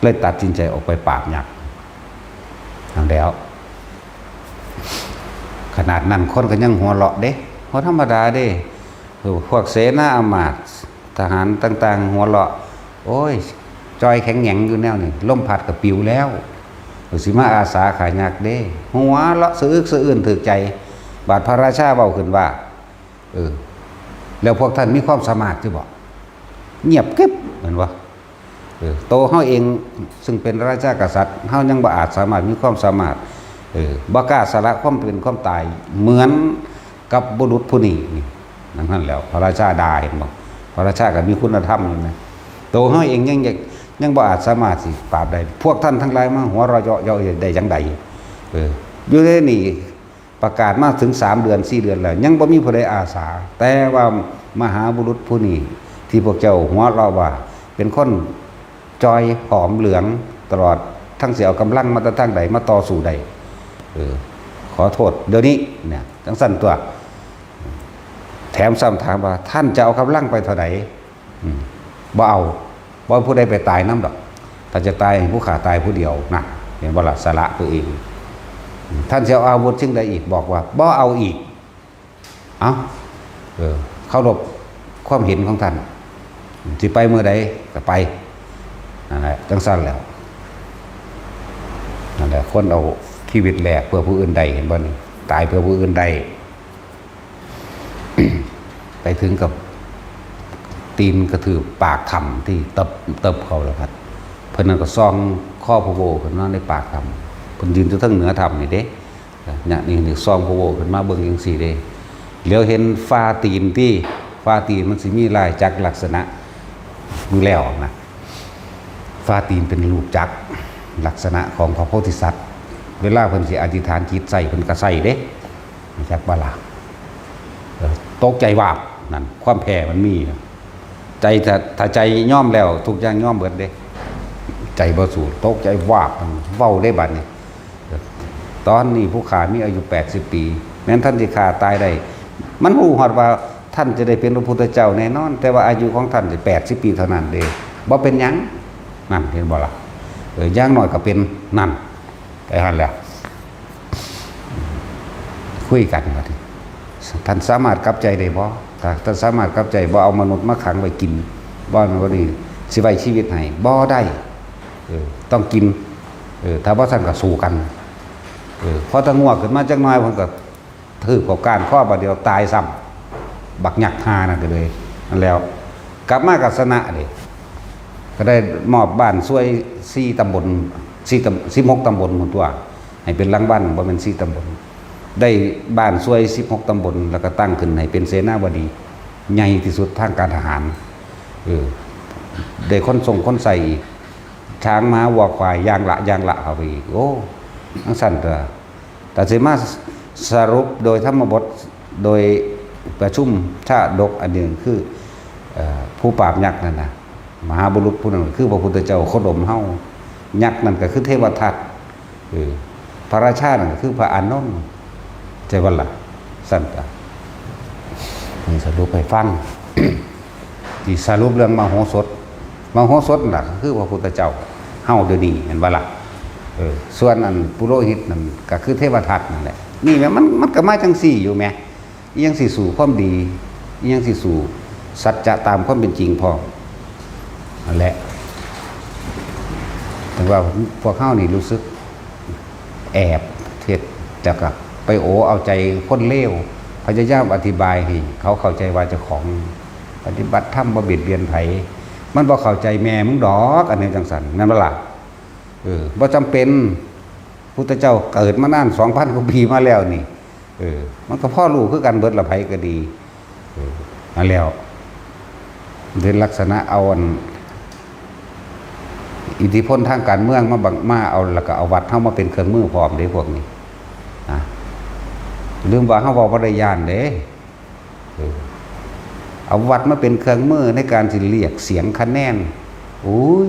เลยตัดสินใจออกไปปราบยักษ์ นั่นแหล้ว ขนาดนั้นคนก็ยังหัวเราะเด้ บ่ธรรมดาเด้ เออ พวกเสนาอำมาตย์ ทหารต่างๆ หัวเราะ โอ้ย จ่อยแข็งแหงอยู่แนวนี้ ลมพัดก็ปิวแล้ว ก็สิมาอาสาฆ่ายักษ์เด้ หัวเราะสะอึกสะอื้นถืกใจ บาดพระราชาเว้าขึ้นว่า เออ แล้วพวกท่านมีความสามารถอยู่บ่ เงียบกริบ แม่นบ่ เออ โตเฮาเองซึ่งเป็นราชากษัตริย์ เฮายังบ่อาจสามารถมีความสามารถ เออ บ่กล้าสละความเป็นความตายเหมือนกับบุรุษผู้นี้ นี่ นั่นแหล้ว พระราชาด่า เห็นบ่ พระราชาก็มีคุณธรรมอยู่นะ โตเฮาเองยัง ยัง ยังบ่อาจสามารถสิปราบได้ พวกท่านทั้งหลายมาหัวเราะเยาะเย้ยได้จั่งใด เออ อยู่ในนี่ ประกาศมาถึงสามเดือน สี่เดือนแล้ว ยังบ่มีผู้ใดอาสา แต่ว่ามหาบุรุษผู้นี้ ที่พวกเจ้าหัวเราะว่าเป็นคนจ่อยผอมเหลืองตลอด ทั้งสิเอากำลังมาแต่ทางใดมาต่อสู้ได้ เออ ขอโทษเดี๋ยวนี้เนี่ย จังซั่นตัว แถมซ้ำถามว่า ท่านจะเอากำลังไปเท่าใด อืม บ่เอา บ่ผู้ใดไปตายนำดอก ถ้าจะตายให้ผู้ข้าตายผู้เดียวนะ เห็นบ่ล่ะ สละตัวเอง ท่านจะเอาอาวุธสิ่งใดอีก บอกว่าบ่เอาอีก เอ้า เออ เคารพความเห็นของท่าน สิไปเมื่อใดก็ไป นั่นแหละ จังซั่นแล้ว นั่นแหละ คนเอาชีวิตแลกเพื่อผู้อื่นได้ เห็นบ่นี่ ตายเพื่อผู้อื่นได้ ไปถึงกับตีนกระทืบปากถ้ำที่เติบ เติบเขาแล้วครับ เพิ่นนั่นก็ส่องคอพระโวขึ้นมาในปากถ้ำ เพิ่นยืนอยู่เทิงเหนือถ้ำนี่เด้ เนี่ย นี่ นี่ส่องพระโวขึ้นมาเบิ่งจังซี่เด้ เหลียวเห็นฝ่าตีนที่ ฝ่าตีนมันสิมีลายจักรลักษณะอยู่แล้วนะ ฝ่าตีนเป็นรูปจักรลักษณะของพระโพธิสัตว์ เวลาเพิ่นสิอธิษฐานจิตใส่ เพิ่นก็ใส่เด้ จักบ่ล่ะ เออ ตกใจวาบ นั่น ความแพ้มันมีนะ ใจถ้า ถ้าใจยอมแล้ว ทุกอย่างยอมเบิดเด้ ใจบ่สู้ ตกใจวาบ เว้าได้บัดนี้ ตอนนี้ผู้ข้ามีอายุแปดสิบปี แม้นท่านสิฆ่าตายได้ มันฮู้ฮอดว่าท่านจะได้เป็นพระพุทธเจ้าแน่นอน แต่ว่าอายุของท่านสิแปดสิบปีเท่านั้นเด้ บ่เป็นหยัง นั่น เห็นบ่ล่ะ เออ อย่างน้อยก็เป็น นั่น ไปหั่นแหละ คุยกันบัดนี้ ท่านสามารถกลับใจได้บ่ ถ้าท่านสามารถกลับใจ บ่เอามนุษย์มาขังไว้กิน บ่นั่นบ่นี่ สิไว้ชีวิตให้ บ่ได้ เออ ต้องกิน เออ ถ้าบ่ซั่นก็สู้กัน เออ พอตะงวกขึ้นมาจักหน่อย เพิ่นก็ทืบเข้าก้านคอ บาดเดียวตายซ้ำ บักยักษ์ห่านั่นก็เลย นั่นแล้ว กลับมาก็ชนะเด้ ก็ได้มอบบ้านช่วยสี่ตำบล สี่ตำ สิบหกตำบลหมดตัว ให้เป็นรางวัล บ่แม่นสี่ตำบล ได้บ้านช่วยสิบหกตำบล แล้วก็ตั้งขึ้นให้เป็นเสนาบดี ใหญ่ที่สุดทางการทหาร เออ ได้คนส่งคนใส่อีก ช้างม้าวัวควาย อย่างละ อย่างละเข้าไปอีก โอ้ จังซั่นตัว แต่สิมาสรุปโดยธรรมบท โดยประชุมชาดกอันหนึ่งคือ เอ่อ ผู้ปราบยักษ์นั่นนะ มหาบุรุษผู้นั้นคือพระพุทธเจ้าโคดมเฮา ยักษ์นั่นก็คือเทวทัต เออ พระราชานั่นก็คือพระอานนท์ ใช่บ่ล่ะ ซั่นก็ นี่สรุปให้ฟัง ที่สรุปเรื่องมโหสถ มโหสถนั่นล่ะก็คือพระพุทธเจ้าเฮาเดี๋ยวนี้ เห็นบ่ล่ะ เออ ส่วนอันปุโรหิตนั่นก็คือเทวทัตนั่นแหละ นี่แหละ มัน มันก็มาจังซี่อยู่แหม อิหยังสิสู้ความดี อิหยังสิสู้สัจจะตามความเป็นจริงพร้อม นั่นแหละ ถึงว่าพวกเฮานี่รู้สึกแอบเฮ็ด แล้วก็ไปโอเอาใจคนเลว พยายามอธิบายให้เขาเข้าใจว่าเจ้าของปฏิบัติธรรมบ่เบียดเบียนไผ มันบ่เข้าใจแม่มึงดอก อันนี้จังซั่น แม่นบ่ล่ะ เออ บ่จำเป็น พุทธเจ้าเกิดมานานสองพันกว่าปีมาแล้วนี่ เออ มันก็พอรู้คือกันเบิดละ ไผก็ดี เออ นั่นแล้ว เป็นลักษณะเอาอัน อิทธิพลทางการเมืองมาบัง มาเอา แล้วก็เอาวัดเฮามาเป็นเครื่องมือพร้อมเด้พวกนี้ นะ ลืมว่าเฮาเว้าบ่ได้ย้านเด้ เออ เอาวัดมาเป็นเครื่องมือในการสิเรียกเสียงคะแนน โอ้ย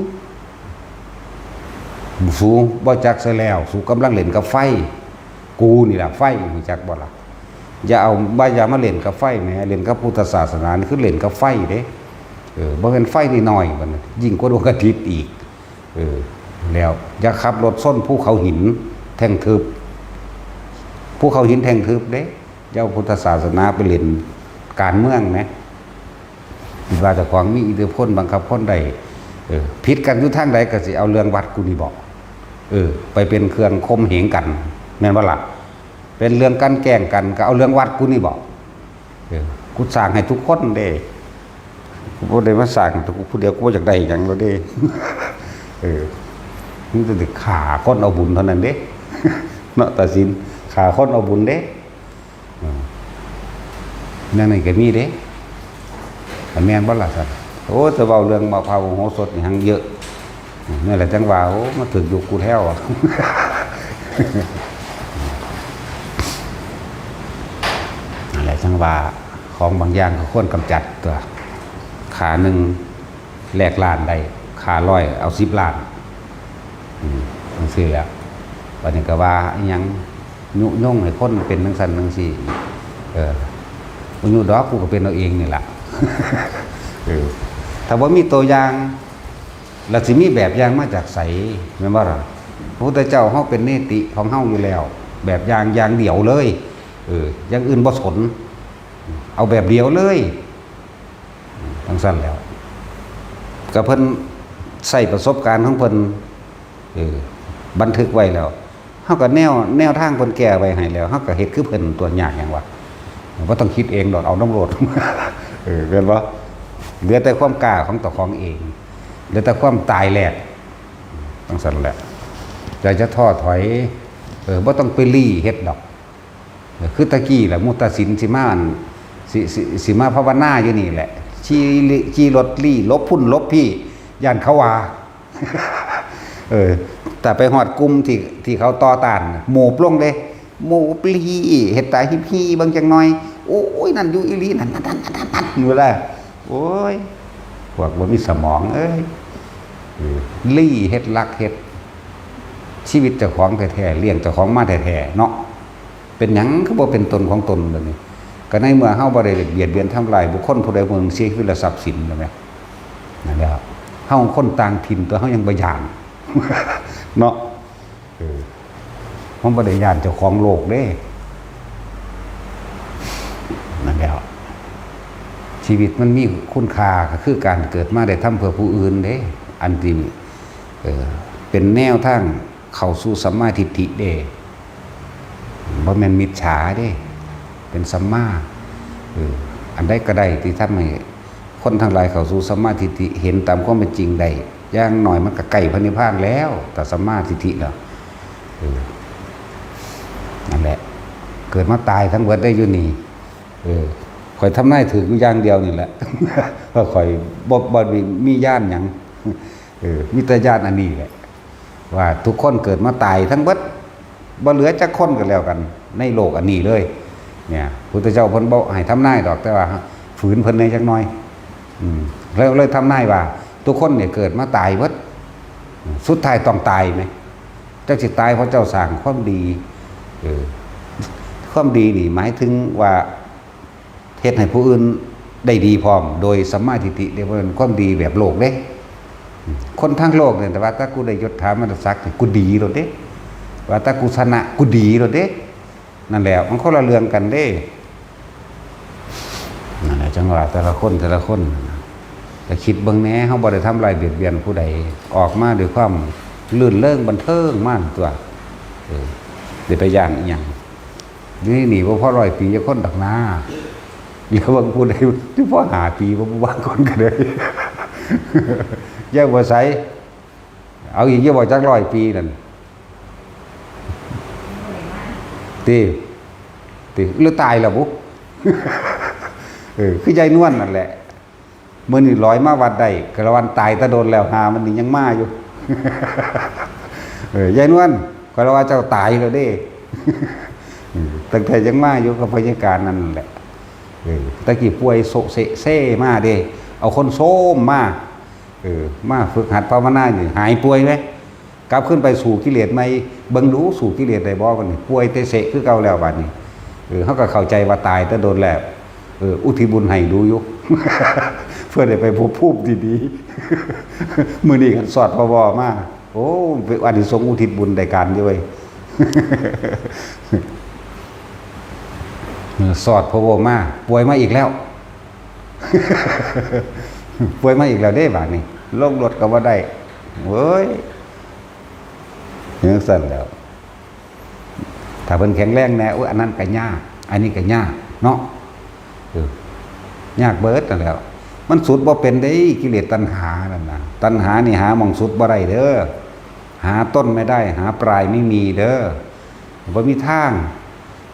สูบ่จักซะแล้ว สูกำลังเล่นกับไฟ กูนี่ล่ะไฟ รู้จักบ่ล่ะ อย่าเอา บ่อย่ามาเล่นกับไฟแหม เล่นกับพุทธศาสนานี่คือเล่นกับไฟเด้ เออ บ่แม่นไฟน้อยๆ บัดนี้ ยิ่งกว่าดวงอาทิตย์อีก เออ แล้วอย่าขับรถชนภูเขาหินแท่งทึบ ภูเขาหินแท่งทึบเด้ อย่าเอาพุทธศาสนาไปเล่นการเมืองนะ คิดว่าเจ้าของมีอิทธิพลบังคับคนได้ เออ ผิดกันอยู่ทางใดก็สิเอาเรื่องวัดกูนี่บ่ เออ ไปเป็นเครื่องข่มเหงกัน แม่นบ่ล่ะ เป็นเรื่องกันแกล้งกัน ก็เอาเรื่องวัดกูนี่บ่ เออ กูสร้างให้ทุกคนเด้ กูบ่ได้มาสร้างแต่กูผู้เดียว กูบ่อยากได้หยังแล้วเด้ เออ มันจะได้ฆ่าคนเอาบุญเท่านั้นเด้ เนาะ ตัดสินฆ่าคนเอาบุญเด้ อืม แนวนั้นก็มีเด้ อันแม่นบ่ล่ะซั่น โอ้ แต่เว้าเรื่องมะพร้าวโหสถนี่หังเยอะ อืม นั่นแหละจังว่า โอ้ มาถึงยุคกูแล้วอะ นั่นแหละจังว่า ของบางอย่างก็ควรกำจัดตัว ขาหนึ่งแลกล้านได้ ขาร้อยเอาสิบล้าน อืม จังซี้แหละ บัดนี้ก็ว่าอิหยังยุยงให้คนเป็นจังซั่นจังซี้ เออ บ่ยุดอก กูก็เป็นเอาเองนี่ล่ะ เออ ถ้าบ่มีตัวอย่าง แล้วสิมีแบบอย่างมาจากไส แม่นบ่ล่ะ พระพุทธเจ้าเฮาเป็นเนติของเฮาอยู่แล้ว แบบอย่างอย่างเดียวเลย เออ อย่างอื่นบ่สน เอาแบบเดียวเลย จังซั่นแหล้ว ก็เพิ่นใช้ประสบการณ์ของเพิ่น เออ บันทึกไว้แล้ว เฮาก็แนว แนวทางเพิ่นแก้ไว้ให้แล้ว เฮาก็เฮ็ดคือเพิ่นตัวยากหยังวะ บ่ต้องคิดเองดอก เอานำโลด เออ แม่นบ่ เหลือแต่ความกล้าของเจ้าของเอง เหลือแต่ความตายแหลก จังซั่นแหละ อย่าจะท้อถอย เออ บ่ต้องไปลี้เฮ็ดดอก เออ คือตะกี้แหละ มุตตสินสิมาอัน สิ สิ สิมาภาวนาอยู่นี่แหละ ขี่ลิ ขี่รถลี้หลบพุ่นหลบพี้ ย่านเขาว่า เออ แต่ไปฮอดกลุ่มที่ ที่เขาต่อต้าน หมูบลงเด้ หมูบลี้ เฮ็ดตาฮิบฮี่เบิ่งจักหน่อย โอ้ย นั่นอยู่อีหลี นั่น นั่น นั่น นั่น นั่น นั่น อยู่แล้ว โอ้ย พวกบ่มีสมองเอ้ย เออ ลี้ เฮ็ดลัก เฮ็ด ชีวิตเจ้าของแท้ๆ เลี้ยงเจ้าของมาแท้ๆ เนาะ เป็นหยังคือบ่เป็นตนของตนบัดนี้ ก็ในเมื่อเฮาบ่ได้เบียดเบียนทำลายบุคคลผู้ใดผู้หนึ่งเสียชีวิตและทรัพย์สินแล้วแหม นั่นแหละ เฮาคนต่างถิ่นตัวเฮายังบ่ย้าน เนาะ เออ เฮาบ่ได้ย้านเจ้าของโลกเด้ นั่นแหละ ชีวิตมันมีคุณค่าก็คือการเกิดมาได้ทำเพื่อผู้อื่นเด้ อันที่ เออ เป็นแนวทางเข้าสู่สัมมาทิฏฐิเด้ บ่แม่นมิจฉาเด้ เป็นสัมมา เออ อันใดก็ได้ที่ทำให้คนทั้งหลายเข้าสู่สัมมาทิฏฐิ เห็นตามความเป็นจริงได้ อย่างน้อยมันก็ใกล้พระนิพพานแล้ว ถ้าสัมมาทิฏฐิแล้ว เออ นั่นแหละ เกิดมาตายทั้งเบิดได้อยู่นี่ เออ ข้อยทำนายถืกอยู่อย่างเดียวนี่แหละ เพราะข้อยบ่ บ่มี มีญาณหยัง เออ มีแต่ญาณอันนี้แหละ ว่าทุกคนเกิดมาตายทั้งเบิด บ่เหลือจักคนก็แล้วกัน ในโลกอันนี้เลย เนี่ย พุทธเจ้าเพิ่นบ่ให้ทำนายดอก แต่ว่าฝืนเพิ่นแหน่จักหน่อย อืม แล้วเลยทำนายว่า ทุกคนเนี่ยเกิดมาตายเบิด สุดท้ายต้องตายแหม จักสิตายเพราะเจ้าสร้างความดี เออ ความดีนี่หมายถึงว่า เฮ็ดให้ผู้อื่นได้ดีพร้อม โดยสัมมาทิฏฐิ เรียกว่าเป็นความดีแบบโลกเด้ คนทางโลกเนี่ย แต่ว่าถ้ากูได้ยศถาบรรดาศักดิ์นี่ กูดีโลดเด้ ว่าถ้ากูชนะ กูดีโลดเด้ นั่นแหละ มันคนละเรื่องกันเด้ นั่นแหละ จังว่าแต่ละคน แต่ละคน ก็คิดเบิ่งแหน่ เฮาบ่ได้ทำลายเบียดเบียนผู้ใด ออกมาด้วยความรื่นเริงบันเทิงมาตัว เออ สิไปย้านอิหยัง อยู่ในนี่บ่พอร้อยปีจักคนดอกนา แล้วบางผู้ใดที่พอห้าปีบ่ บางคนก็ได้ อย่าบ่ใส่ เอาอีกอย่าบ่จักร้อยปีนั่น ติ ติ หรือตายแล้วบุ เออ คือยายนวลนั่นแหละ มื้อนี้ลอยมาวัดได้ กะละวันตายแต่โดนแล้ว หามันนี่ยังมาอยู่ เออ ยายนวล ข้อยละว่าเจ้าตายแล้วเด้ เออ ตั้งแต่ยังมาอยู่กับพยาการนั่นแหละ เออ ตะกี้ป่วยโซะเซะเซมาเด้ เอาคนโซมมา เออ มาฝึกหัดภาวนานี่ หายป่วยไหม กลับขึ้นไปสู้กิเลสใหม่ เบิ่งดูสู้กิเลสได้บ่บัดนี้ ป่วยเตะเสะคือเก่าแล้วบัดนี้ เออ เฮาก็เข้าใจว่าตายแต่โดนแล้ว เออ อุทิศบุญให้ดูอยู่ เพื่อได้ไปพบภูมิที่ดี มื้อนี้คันสอดพบมา โอ้ เป็นอานิสงส์อุทิศบุญได้การอยู่เว้ย เออ สอดพบมา ป่วยมาอีกแล้ว ป่วยมาอีกแล้วเด้บาดนี้ ลงรถก็บ่ได้ เว้ย จังซั่นแหล้ว ถ้าเพิ่นแข็งแรงแหน่ โอ้ย อันนั้นก็ยาก อันนี้ก็ยากเนาะ เออ ยากเบิดนั่นแหล้ว มันสุดบ่เป็นเด้ กิเลสตัณหานั่นน่ะ ตัณหานี่หาหม่องสุดบ่ได้เด้อ หาต้นไม่ได้ หาปลายไม่มีเด้อ บ่มีทาง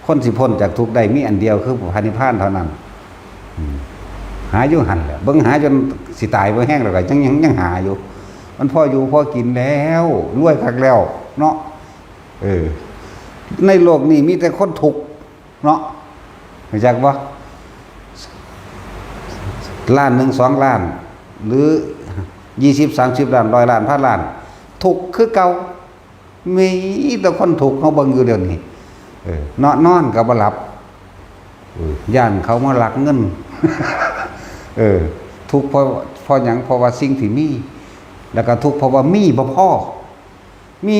คนสิพ้นจากทุกข์ได้มีอันเดียวคือพระนิพพานเท่านั้น อืม หาอยู่หั่นแหละ เบิ่งหาจนสิตายบ่แฮงแล้วก็ยัง ยัง ยังหาอยู่ มันพออยู่พอกินแล้ว รวยคักแล้วเนาะ เออ ในโลกนี้มีแต่คนทุกข์เนาะ รู้จักบ่ ล้านหนึ่ง สองล้าน หรือ ยี่สิบ สามสิบล้าน ร้อยล้าน พันล้าน ทุกข์คือเก่า มีแต่คนทุกข์ เฮาเบิ่งอยู่เดี๋ยวนี้ เออ เนาะ นอนก็บ่หลับ เออ ย้านเขามาลักเงิน เออ ทุกข์เพราะ เพราะหยัง เพราะว่าสิ่งที่มี แล้วก็ทุกข์เพราะว่ามีบ่พอ มี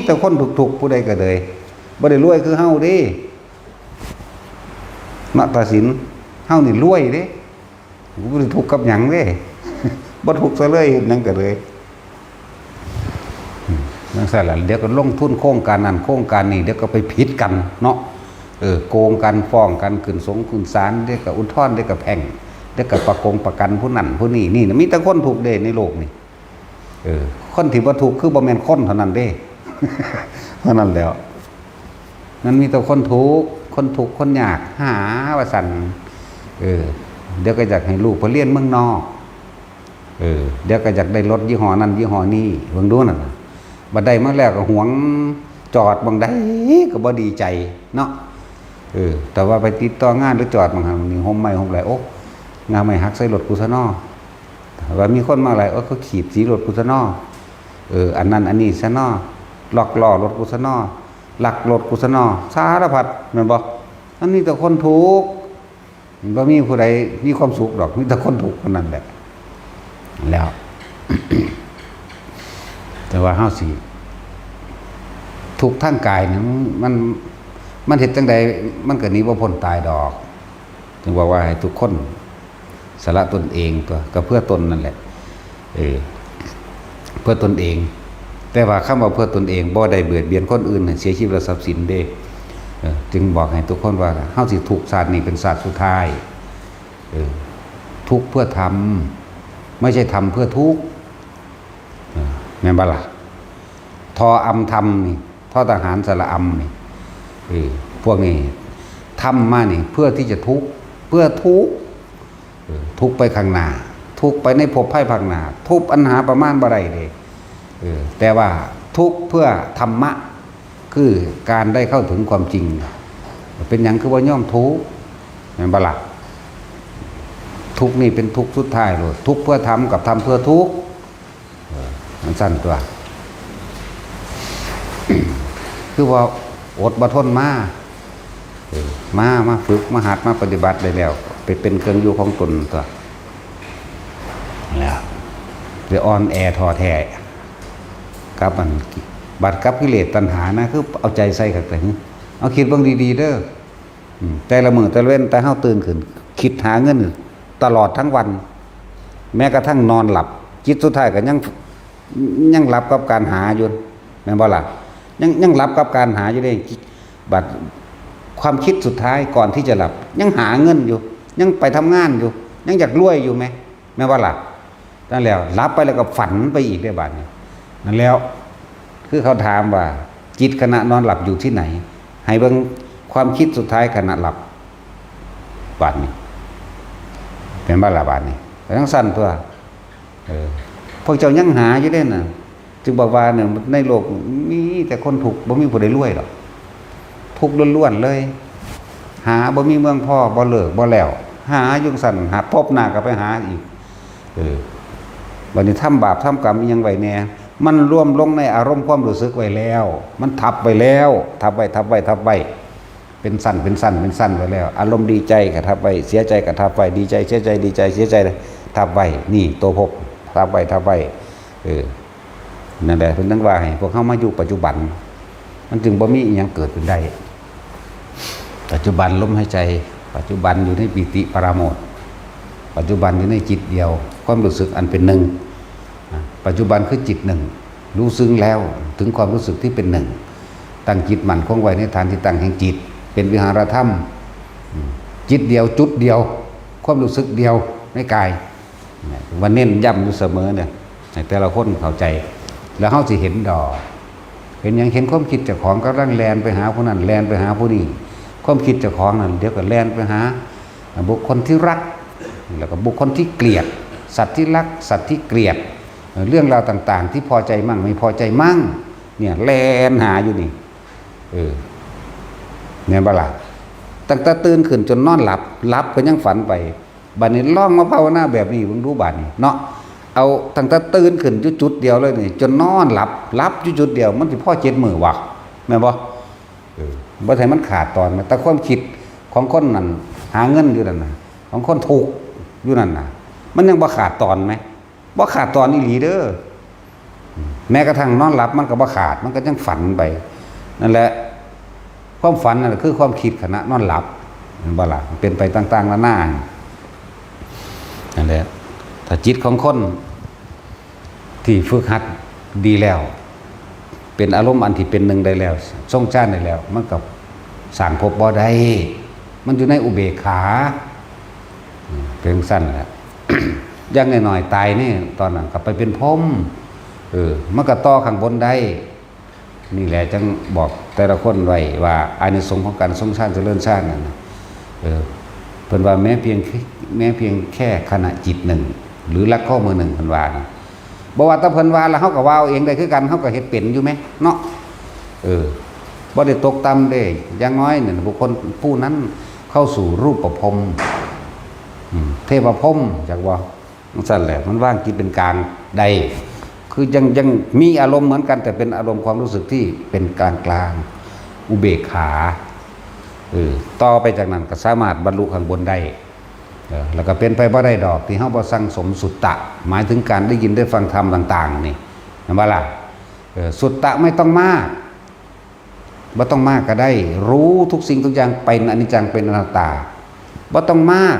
แต่คนทุกข์ๆ ผู้ใดก็เลย บ่ได้รวยคือเฮาเด้ มาตัดสิน เฮานี่รวยเด้ บ่ได้ทุกข์กับหยังเด้ บ่ทุกข์ซะเลย เฮ็ดหยังก็เลย อืม จั่งซั้นล่ะ เดี๋ยวก็ลงทุนโครงการนั้นโครงการนี้ เดี๋ยวก็ไปผิดกันเนาะ เออ โกงกัน ฟ้องกัน ขึ้นสงขึ้นศาล เดี๋ยวก็อุทธรณ์ เดี๋ยวก็แพ่ง เดี๋ยวก็ประกงประกันผู้นั้นผู้นี้ นี่นะ มีแต่คนทุกข์เด้ในโลกนี่ เออ คนที่บ่ทุกข์คือบ่แม่นคนเท่านั้นเด้ เท่านั้นแหล้ว มันมีแต่คนทุกข์ คนทุกข์ คนยาก หาว่าซั่น เออ เดี๋ยวก็อยากให้ลูกไปเรียนเมืองนอก เออ เดี๋ยวก็อยากได้รถยี่ห้อนั้นยี่ห้อนี้ เบิ่งดูนั่นน่ะ บัดได้มาแล้วก็หวง จอดหม่องใดก็บ่ดีใจเนาะ เออ แต่ว่าไปติดต่องานหรือจอดหม่องหั้นนี่ ห่มไม้ห่มไหล โอ๊ะ งาไม้หักใส่รถกูซะน้อ ว่ามีคนมาหลาย โอ๊ะ เขาขีดสีรถกูซะน้อ เออ อันนั้นอันนี้ซะน้อ ล็อกล้อรถกูซะน้อ ลักรถกูซะน้อ สารพัด แม่นบ่ มันมีแต่คนทุกข์ มันบ่มีผู้ใดมีความสุขดอก มีแต่คนทุกข์เท่านั้นแหละ แล้ว แต่ว่าเฮาสิ ทุกข์ทางกายนี่มัน มันเฮ็ดจั่งใด มันก็หนีบ่พ้นตายดอก จึงบอกว่าให้ทุกคนสละตนเองตั๊ว ก็เพื่อตนนั่นแหละ เออ เพื่อตนเอง แต่ว่าคำว่าเพื่อตนเอง บ่ได้เบียดเบียนคนอื่นให้เสียชีวิตและทรัพย์สินเด้ เออ จึงบอกให้ทุกคนว่า เฮาสิทุกข์ชาตินี้เป็นชาติสุดท้าย เออ ทุกข์เพื่อทำ ไม่ใช่ทำเพื่อทุกข์ เออ แม่นบ่ล่ะ ทออำทำนี่ ทอทหารสระอำนี่ เออ พวกนี้ทำมานี่ เพื่อที่จะทุกข์ เพื่อทุกข์ เออ ทุกข์ไปข้างหน้า ทุกข์ไปในภพภายภาคหน้า ทุกข์อันหาประมาณบ่ได้เด้ เออ แต่ว่าทุกข์เพื่อธรรมะ คือการได้เข้าถึงความจริง เป็นหยังคือบ่ยอมทุกข์ แม่นบ่ล่ะ ทุกข์นี่เป็นทุกข์สุดท้ายโลด ทุกข์เพื่อธรรมกับธรรมเพื่อทุกข์ เออ มันซั่นตั๊ว คือว่าอดบ่ทนมา เออ มา มาฝึก มาหัด มาปฏิบัติได้แล้ว ไปเป็นเครื่องอยู่ของตนตั๊ว แล้ว ไปอ่อนแอท้อแท้ กับอัน บัดกับกิเลสตัณหานะ คือเอาใจใส่คักแต่ เอาคิดเบิ่งดีๆ เด้อ อืม แต่ละมื้อแต่ละเว็น แต่เฮาตื่นขึ้น คิดหาเงินตลอดทั้งวัน แม้กระทั่งนอนหลับ จิตสุดท้ายก็ยัง ยังหลับกับการหาอยู่ แม่นบ่ล่ะ ยัง ยังหลับกับการหาอยู่เด้ บัดความคิดสุดท้ายก่อนที่จะหลับ ยังหาเงินอยู่ ยังไปทำงานอยู่ ยังอยากรวยอยู่แหม แม่นบ่ล่ะ นั่นแล้ว หลับไปแล้วก็ฝันไปอีกได้บาดนี้ นั่นแล้ว คือเขาถามว่า จิตขณะนอนหลับอยู่ที่ไหน ให้เบิ่งความคิดสุดท้ายขณะหลับ บาดนี้ แม่นบ่ล่ะบาดนี้ ก็จั่งซั่นตั๊ว เออ พวกเจ้ายังหาอยู่เด้น่ะ จึงบอกว่าเนี่ย ในโลกมีแต่คนทุกข์ บ่มีผู้ใดรวยดอก ทุกข์ล้วนๆ เลย หาบ่มีเมืองพอ บ่เลิกบ่แล้ว หาอยู่ซั่น หาพบหน้าก็ไปหาอีก เออ บัดนี้ทำบาปทำกรรมอิหยังไว้แน่ มันรวมลงในอารมณ์ความรู้สึกไว้แล้ว มันทับไว้แล้ว ทับไว้ ทับไว้ ทับไว้ เป็นชั้น เป็นชั้น เป็นชั้นไว้แล้ว อารมณ์ดีใจก็ทับไว้ เสียใจก็ทับไว้ ดีใจ เสียใจ ดีใจ เสียใจ ทับไว้ นี่ตัวภพ ทับไว้ ทับไว้ เออ นั่นแหละ เพิ่นถึงว่าให้พวกเฮามาอยู่ปัจจุบัน มันจึงบ่มีอิหยังเกิดขึ้นได้ ปัจจุบันลมหายใจ ปัจจุบันอยู่ในปีติปราโมทย์ ปัจจุบันอยู่ในจิตเดียว ความรู้สึกอันเป็นหนึ่ง อ่ะ ปัจจุบันคือจิตหนึ่ง รู้ซึ้งแล้วถึงความรู้สึกที่เป็นหนึ่ง ตั้งจิตมั่นคงไว้ในฐานที่ตั้งแห่งจิต เป็นวิหารธรรม อืม จิตเดียว จุดเดียว ความรู้สึกเดียวในกาย เนี่ย ว่าเน้นย้ำอยู่เสมอเนี่ย ให้แต่ละคนเข้าใจ แล้วเฮาสิเห็นดอก เห็นหยัง เห็นความคิดเจ้าของกำลังแล่นไปหาผู้นั้น แล่นไปหาผู้นี้ ความคิดเจ้าของนั่น เดี๋ยวก็แล่นไปหาบุคคลที่รัก แล้วก็บุคคลที่เกลียด สัตว์ที่รัก สัตว์ที่เกลียด เรื่องราวต่างๆ ที่พอใจมั่ง ไม่พอใจมั่ง เนี่ย แล่นหาอยู่นี่ เออ แม่นบ่ล่ะ ตั้งแต่ตื่นขึ้นจนนอนหลับ หลับก็ยังฝันไป บัดนี้ลองมาภาวนาแบบนี้เบิ่งดูบัดนี้เนาะ เอาตั้งแต่ตื่นขึ้นอยู่จุดเดียวเลยนี่ จนนอนหลับ หลับอยู่จุดเดียว มันสิพอเจ็ดมื้อวะ แม่นบ่ เออ บ่ให้มันขาดตอนนะ แต่ความคิดของคนนั่น หาเงินอยู่นั่นน่ะ ของคนทุกข์อยู่นั่นน่ะ มันยังบ่ขาดตอนไหม บ่ขาดตอนอีหลีเด้อ แม้กระทั่งนอนหลับมันก็บ่ขาด มันก็ยังฝันไป นั่นแหละ ความฝันนั่นคือความคิดขณะนอนหลับ เห็นบ่ล่ะ เป็นไปต่างๆนานา นั่นแหละ ถ้าจิตของคนที่ฝึกหัดดีแล้ว เป็นอารมณ์อันที่เป็นหนึ่งได้แล้ว ทรงฌานได้แล้ว มันก็สร้างภพบ่ได้ มันอยู่ในอุเบกขา อืม เป็นจั่งซั้นแหละ อย่างน้อยๆตายนี่ ตอนนั้นก็ไปเป็นพรหม เออ มันก็ต่อข้างบนได้ นี่แหละจั่งบอกแต่ละคนไว้ว่าอานิสงส์ของการทรงฌานเจริญฌานนั่นน่ะ เออ เพิ่นว่าแม้เพียงแค่ แม้เพียงแค่ขณะจิตหนึ่ง หรือลักข้อมือหนึ่ง เพิ่นว่านะ บ่ว่าแต่เพิ่นว่า แล้วเฮาก็ว่าเอาเองได้คือกัน เฮาก็เฮ็ดเป็นอยู่แหมเนาะ เออ บ่ได้ตกต่ำเด้ อย่างน้อยเนี่ยบุคคลผู้นั้นเข้าสู่รูปพรหม อืม เทพพรหม จักบ่ จั่งซั้นแหละ มันวางจิตเป็นกลางได้ คือยัง ยังมีอารมณ์เหมือนกัน แต่เป็นอารมณ์ความรู้สึกที่เป็นกลางๆ อุเบกขา เออ ต่อไปจากนั้นก็สามารถบรรลุข้างบนได้ เออ แล้วก็เป็นไปบ่ได้ดอก ที่เฮาบ่สั่งสมสุตตะ หมายถึงการได้ยินได้ฟังธรรมต่างๆ นี่ เห็นบ่ล่ะ เออ สุตตะไม่ต้องมาก บ่ต้องมากก็ได้ รู้ทุกสิ่งทุกอย่างเป็นอนิจจัง เป็นอนัตตา บ่ต้องมาก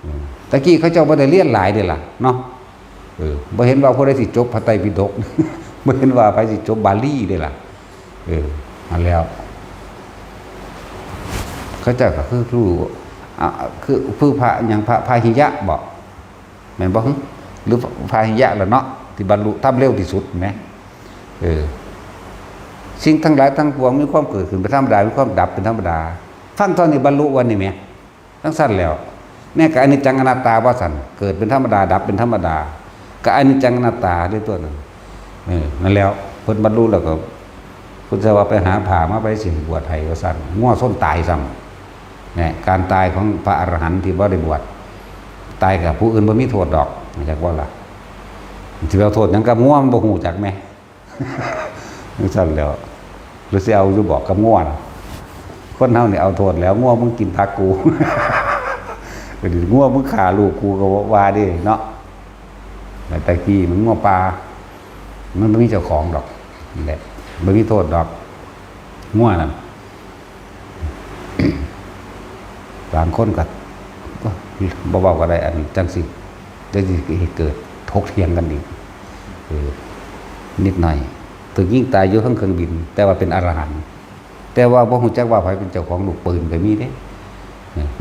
อืม ตะกี้เขาเจ้าบ่ได้เรียนหลายเด้ล่ะเนาะ เออ บ่เห็นว่าผู้ใดสิจบพระไตรปิฎก บ่เห็นว่าไผสิจบบาลีเด้ล่ะ เออ นั่นแล้ว เขาเจ้าก็คือรู้ อ่ะ คือ คือพระหยัง พระพาหิยะบ่ แม่นบ่ หรือพาหิยะล่ะเนาะ ที่บรรลุธรรมเร็วที่สุดแหม เออ สิ่งทั้งหลายทั้งปวงมีความเกิดขึ้นเป็นธรรมดา มีความดับเป็นธรรมดา ฟังเท่านี้บรรลุวันนี้แหม จั่งซั้นแล้ว แน่ก็อนิจจังอนัตตาว่าซั่น เกิดเป็นธรรมดา ดับเป็นธรรมดา ก็อนิจจังอนัตตาด้วยตัวนั้น เออ นั่นแล้ว เพิ่นบรรลุแล้วก็ เพิ่นจะว่าไปหาผ้ามาไปสิบวชให้ว่าซั่น งัวชนตายซ้ำ เนี่ย การตายของพระอรหันต์ที่บ่ได้บวช ตายกับผู้อื่นบ่มีโทษดอก จักบ่ล่ะ สิเอาโทษหยังกับงัว มันบ่ฮู้จักแหม จั่งซั้นแล้ว หรือสิเอาอยู่บ่กับงัวน่ะ คนเฮานี่เอาโทษแล้ว งัวมึงกินผักกู งัวมึงฆ่าลูกกูก็ว่าเด้เนาะ แต่กี้มันงัวป่า มันบ่มีเจ้าของดอก นั่นแหละ บ่มีโทษดอก งัวนั่น บางคนก็ บ่เว้าก็ได้ อันจั่งซี้ เดี๋ยวสิเกิดถกเถียงกันอีก เออ นิดหน่อย ถูกยิงตายอยู่เทิงเครื่องบิน แต่ว่าเป็นอรหันต์ แต่ว่าบ่ฮู้จักว่าไผเป็นเจ้าของลูกปืนก็มีเด้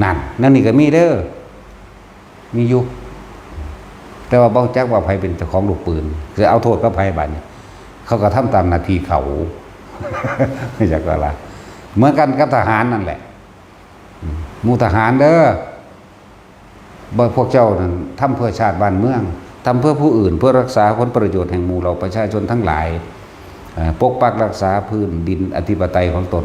นั่น นั่นนี่ก็มีเด้อ มีอยู่ แต่ว่าบ่ฮู้จักว่าไผเป็นเจ้าของลูกปืน สิเอาโทษกับไผบัดนี้ เขาก็ทำตามหน้าที่เขา จักว่าล่ะ เหมือนกันกับทหารนั่นแหละ อืม หมู่ทหารเด้อ บ่ พวกเจ้านั่นทำเพื่อชาติบ้านเมือง ทำเพื่อผู้อื่น เพื่อรักษาผลประโยชน์แห่งหมู่เหล่าประชาชนทั้งหลาย เอ่อ ปกปักรักษาพื้นดินอธิปไตยของตน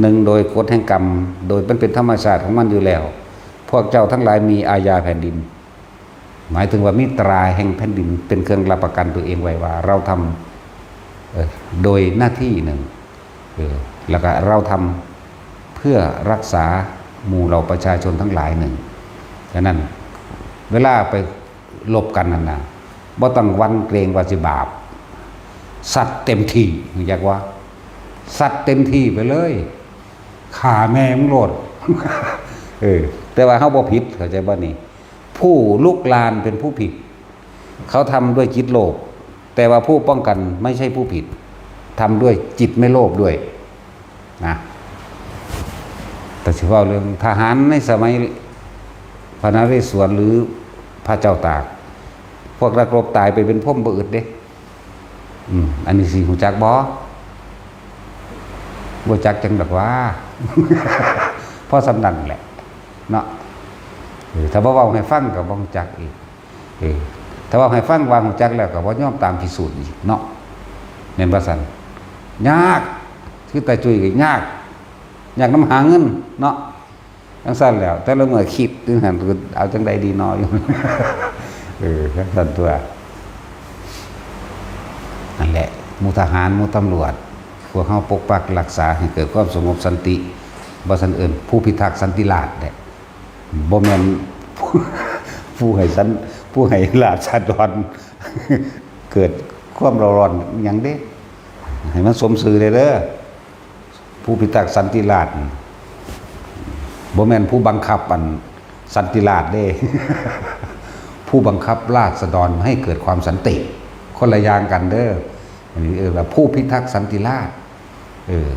หนึ่งโดยกฎแห่งกรรม โดยมันเป็นธรรมชาติของมันอยู่แล้ว พวกเจ้าทั้งหลายมีอาญาแผ่นดิน หมายถึงว่ามีตราแห่งแผ่นดินเป็นเครื่องรับประกันตัวเองไว้ว่าเราทำ เอ่อ โดยหน้าที่หนึ่ง เออ แล้วก็เราทำเพื่อรักษาหมู่เหล่าประชาชนทั้งหลายหนึ่ง ฉะนั้นเวลาไปรบกันนั่นน่ะ บ่ต้องหวั่นเกรงว่าสิบาป ซัดเต็มที่ รู้จักว่า ซัดเต็มที่ไปเลย ฆ่าแม่มึงโลด เออ แต่ว่าเฮาบ่ผิด เข้าใจบ่นี่ ผู้ลุกรานเป็นผู้ผิด เขาทำด้วยจิตโลภ แต่ว่าผู้ป้องกันไม่ใช่ผู้ผิด ทำด้วยจิตไม่โลภด้วย นะ แต่สิเว้าเรื่องทหารในสมัยพระนเรศวรหรือพระเจ้าตาก พวกนักรบตายไปเป็นพรหมบ่อึดเด้ อืม อันนี้สิฮู้จักบ่ บ่จักจั่งดอกว่า เพราะส่ำนั้นแหละ เนาะ เออ ถ้าบ่เว้าให้ฟังก็บ่ฮู้จักอีก เออ ถ้าเว้าให้ฟังว่าฮู้จักแล้วก็บ่ยอมตามพิสูจน์อีกเนาะ แม่นบ่ซั่น ยาก คือตาจุ้ยก็ยาก ยากนำหาเงินเนาะ จั่งซั่นแล้ว แต่ละมื้อคิดอยู่หั่น เอาจั่งใดดีน้ออยู่ เออจั่งซั่นตั่ว นั่นแหละ หมู่ทหาร หมู่ตำรวจ พวกเฮาปกปักรักษาให้เกิดความสงบสันติ บ่ซั่นเอิ้นผู้พิทักษ์สันติราษฎร์เด้ บ่แม่น ผู้ให้สัน ผู้ให้ราษฎร เกิดความเร่าร้อนหยังเด้ ให้มันสมชื่อเด้อ ผู้พิทักษ์สันติราษฎร์ บ่แม่นผู้บังคับอันสันติราษฎร์เด้ ผู้บังคับราษฎรให้เกิดความสันติ คนละอย่างกันเด้อ อันนี้เอิ้นว่าผู้พิทักษ์สันติราษฎร์ เออ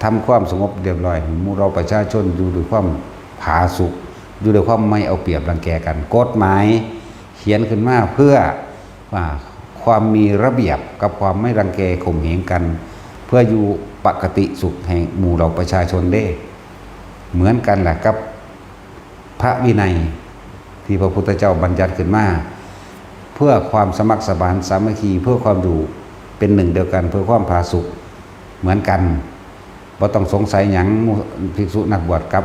ทำความสงบเรียบร้อย หมู่เราประชาชนอยู่ด้วยความผาสุก อยู่ด้วยความไม่เอาเปรียบรังแกกัน กฎหมายเขียนขึ้นมาเพื่อ ว่าความมีระเบียบกับความไม่รังแกข่มเหงกัน เพื่ออยู่ปกติสุขให้หมู่เราประชาชนเด้ เหมือนกันแหละกับพระวินัยที่พระพุทธเจ้าบัญญัติขึ้นมา เพื่อความสมัครสมานสามัคคี เพื่อความอยู่เป็นหนึ่งเดียวกัน เพื่อความผาสุกเหมือนกัน บ่ต้องสงสัยหยัง หมู่ภิกษุนักบวชกับ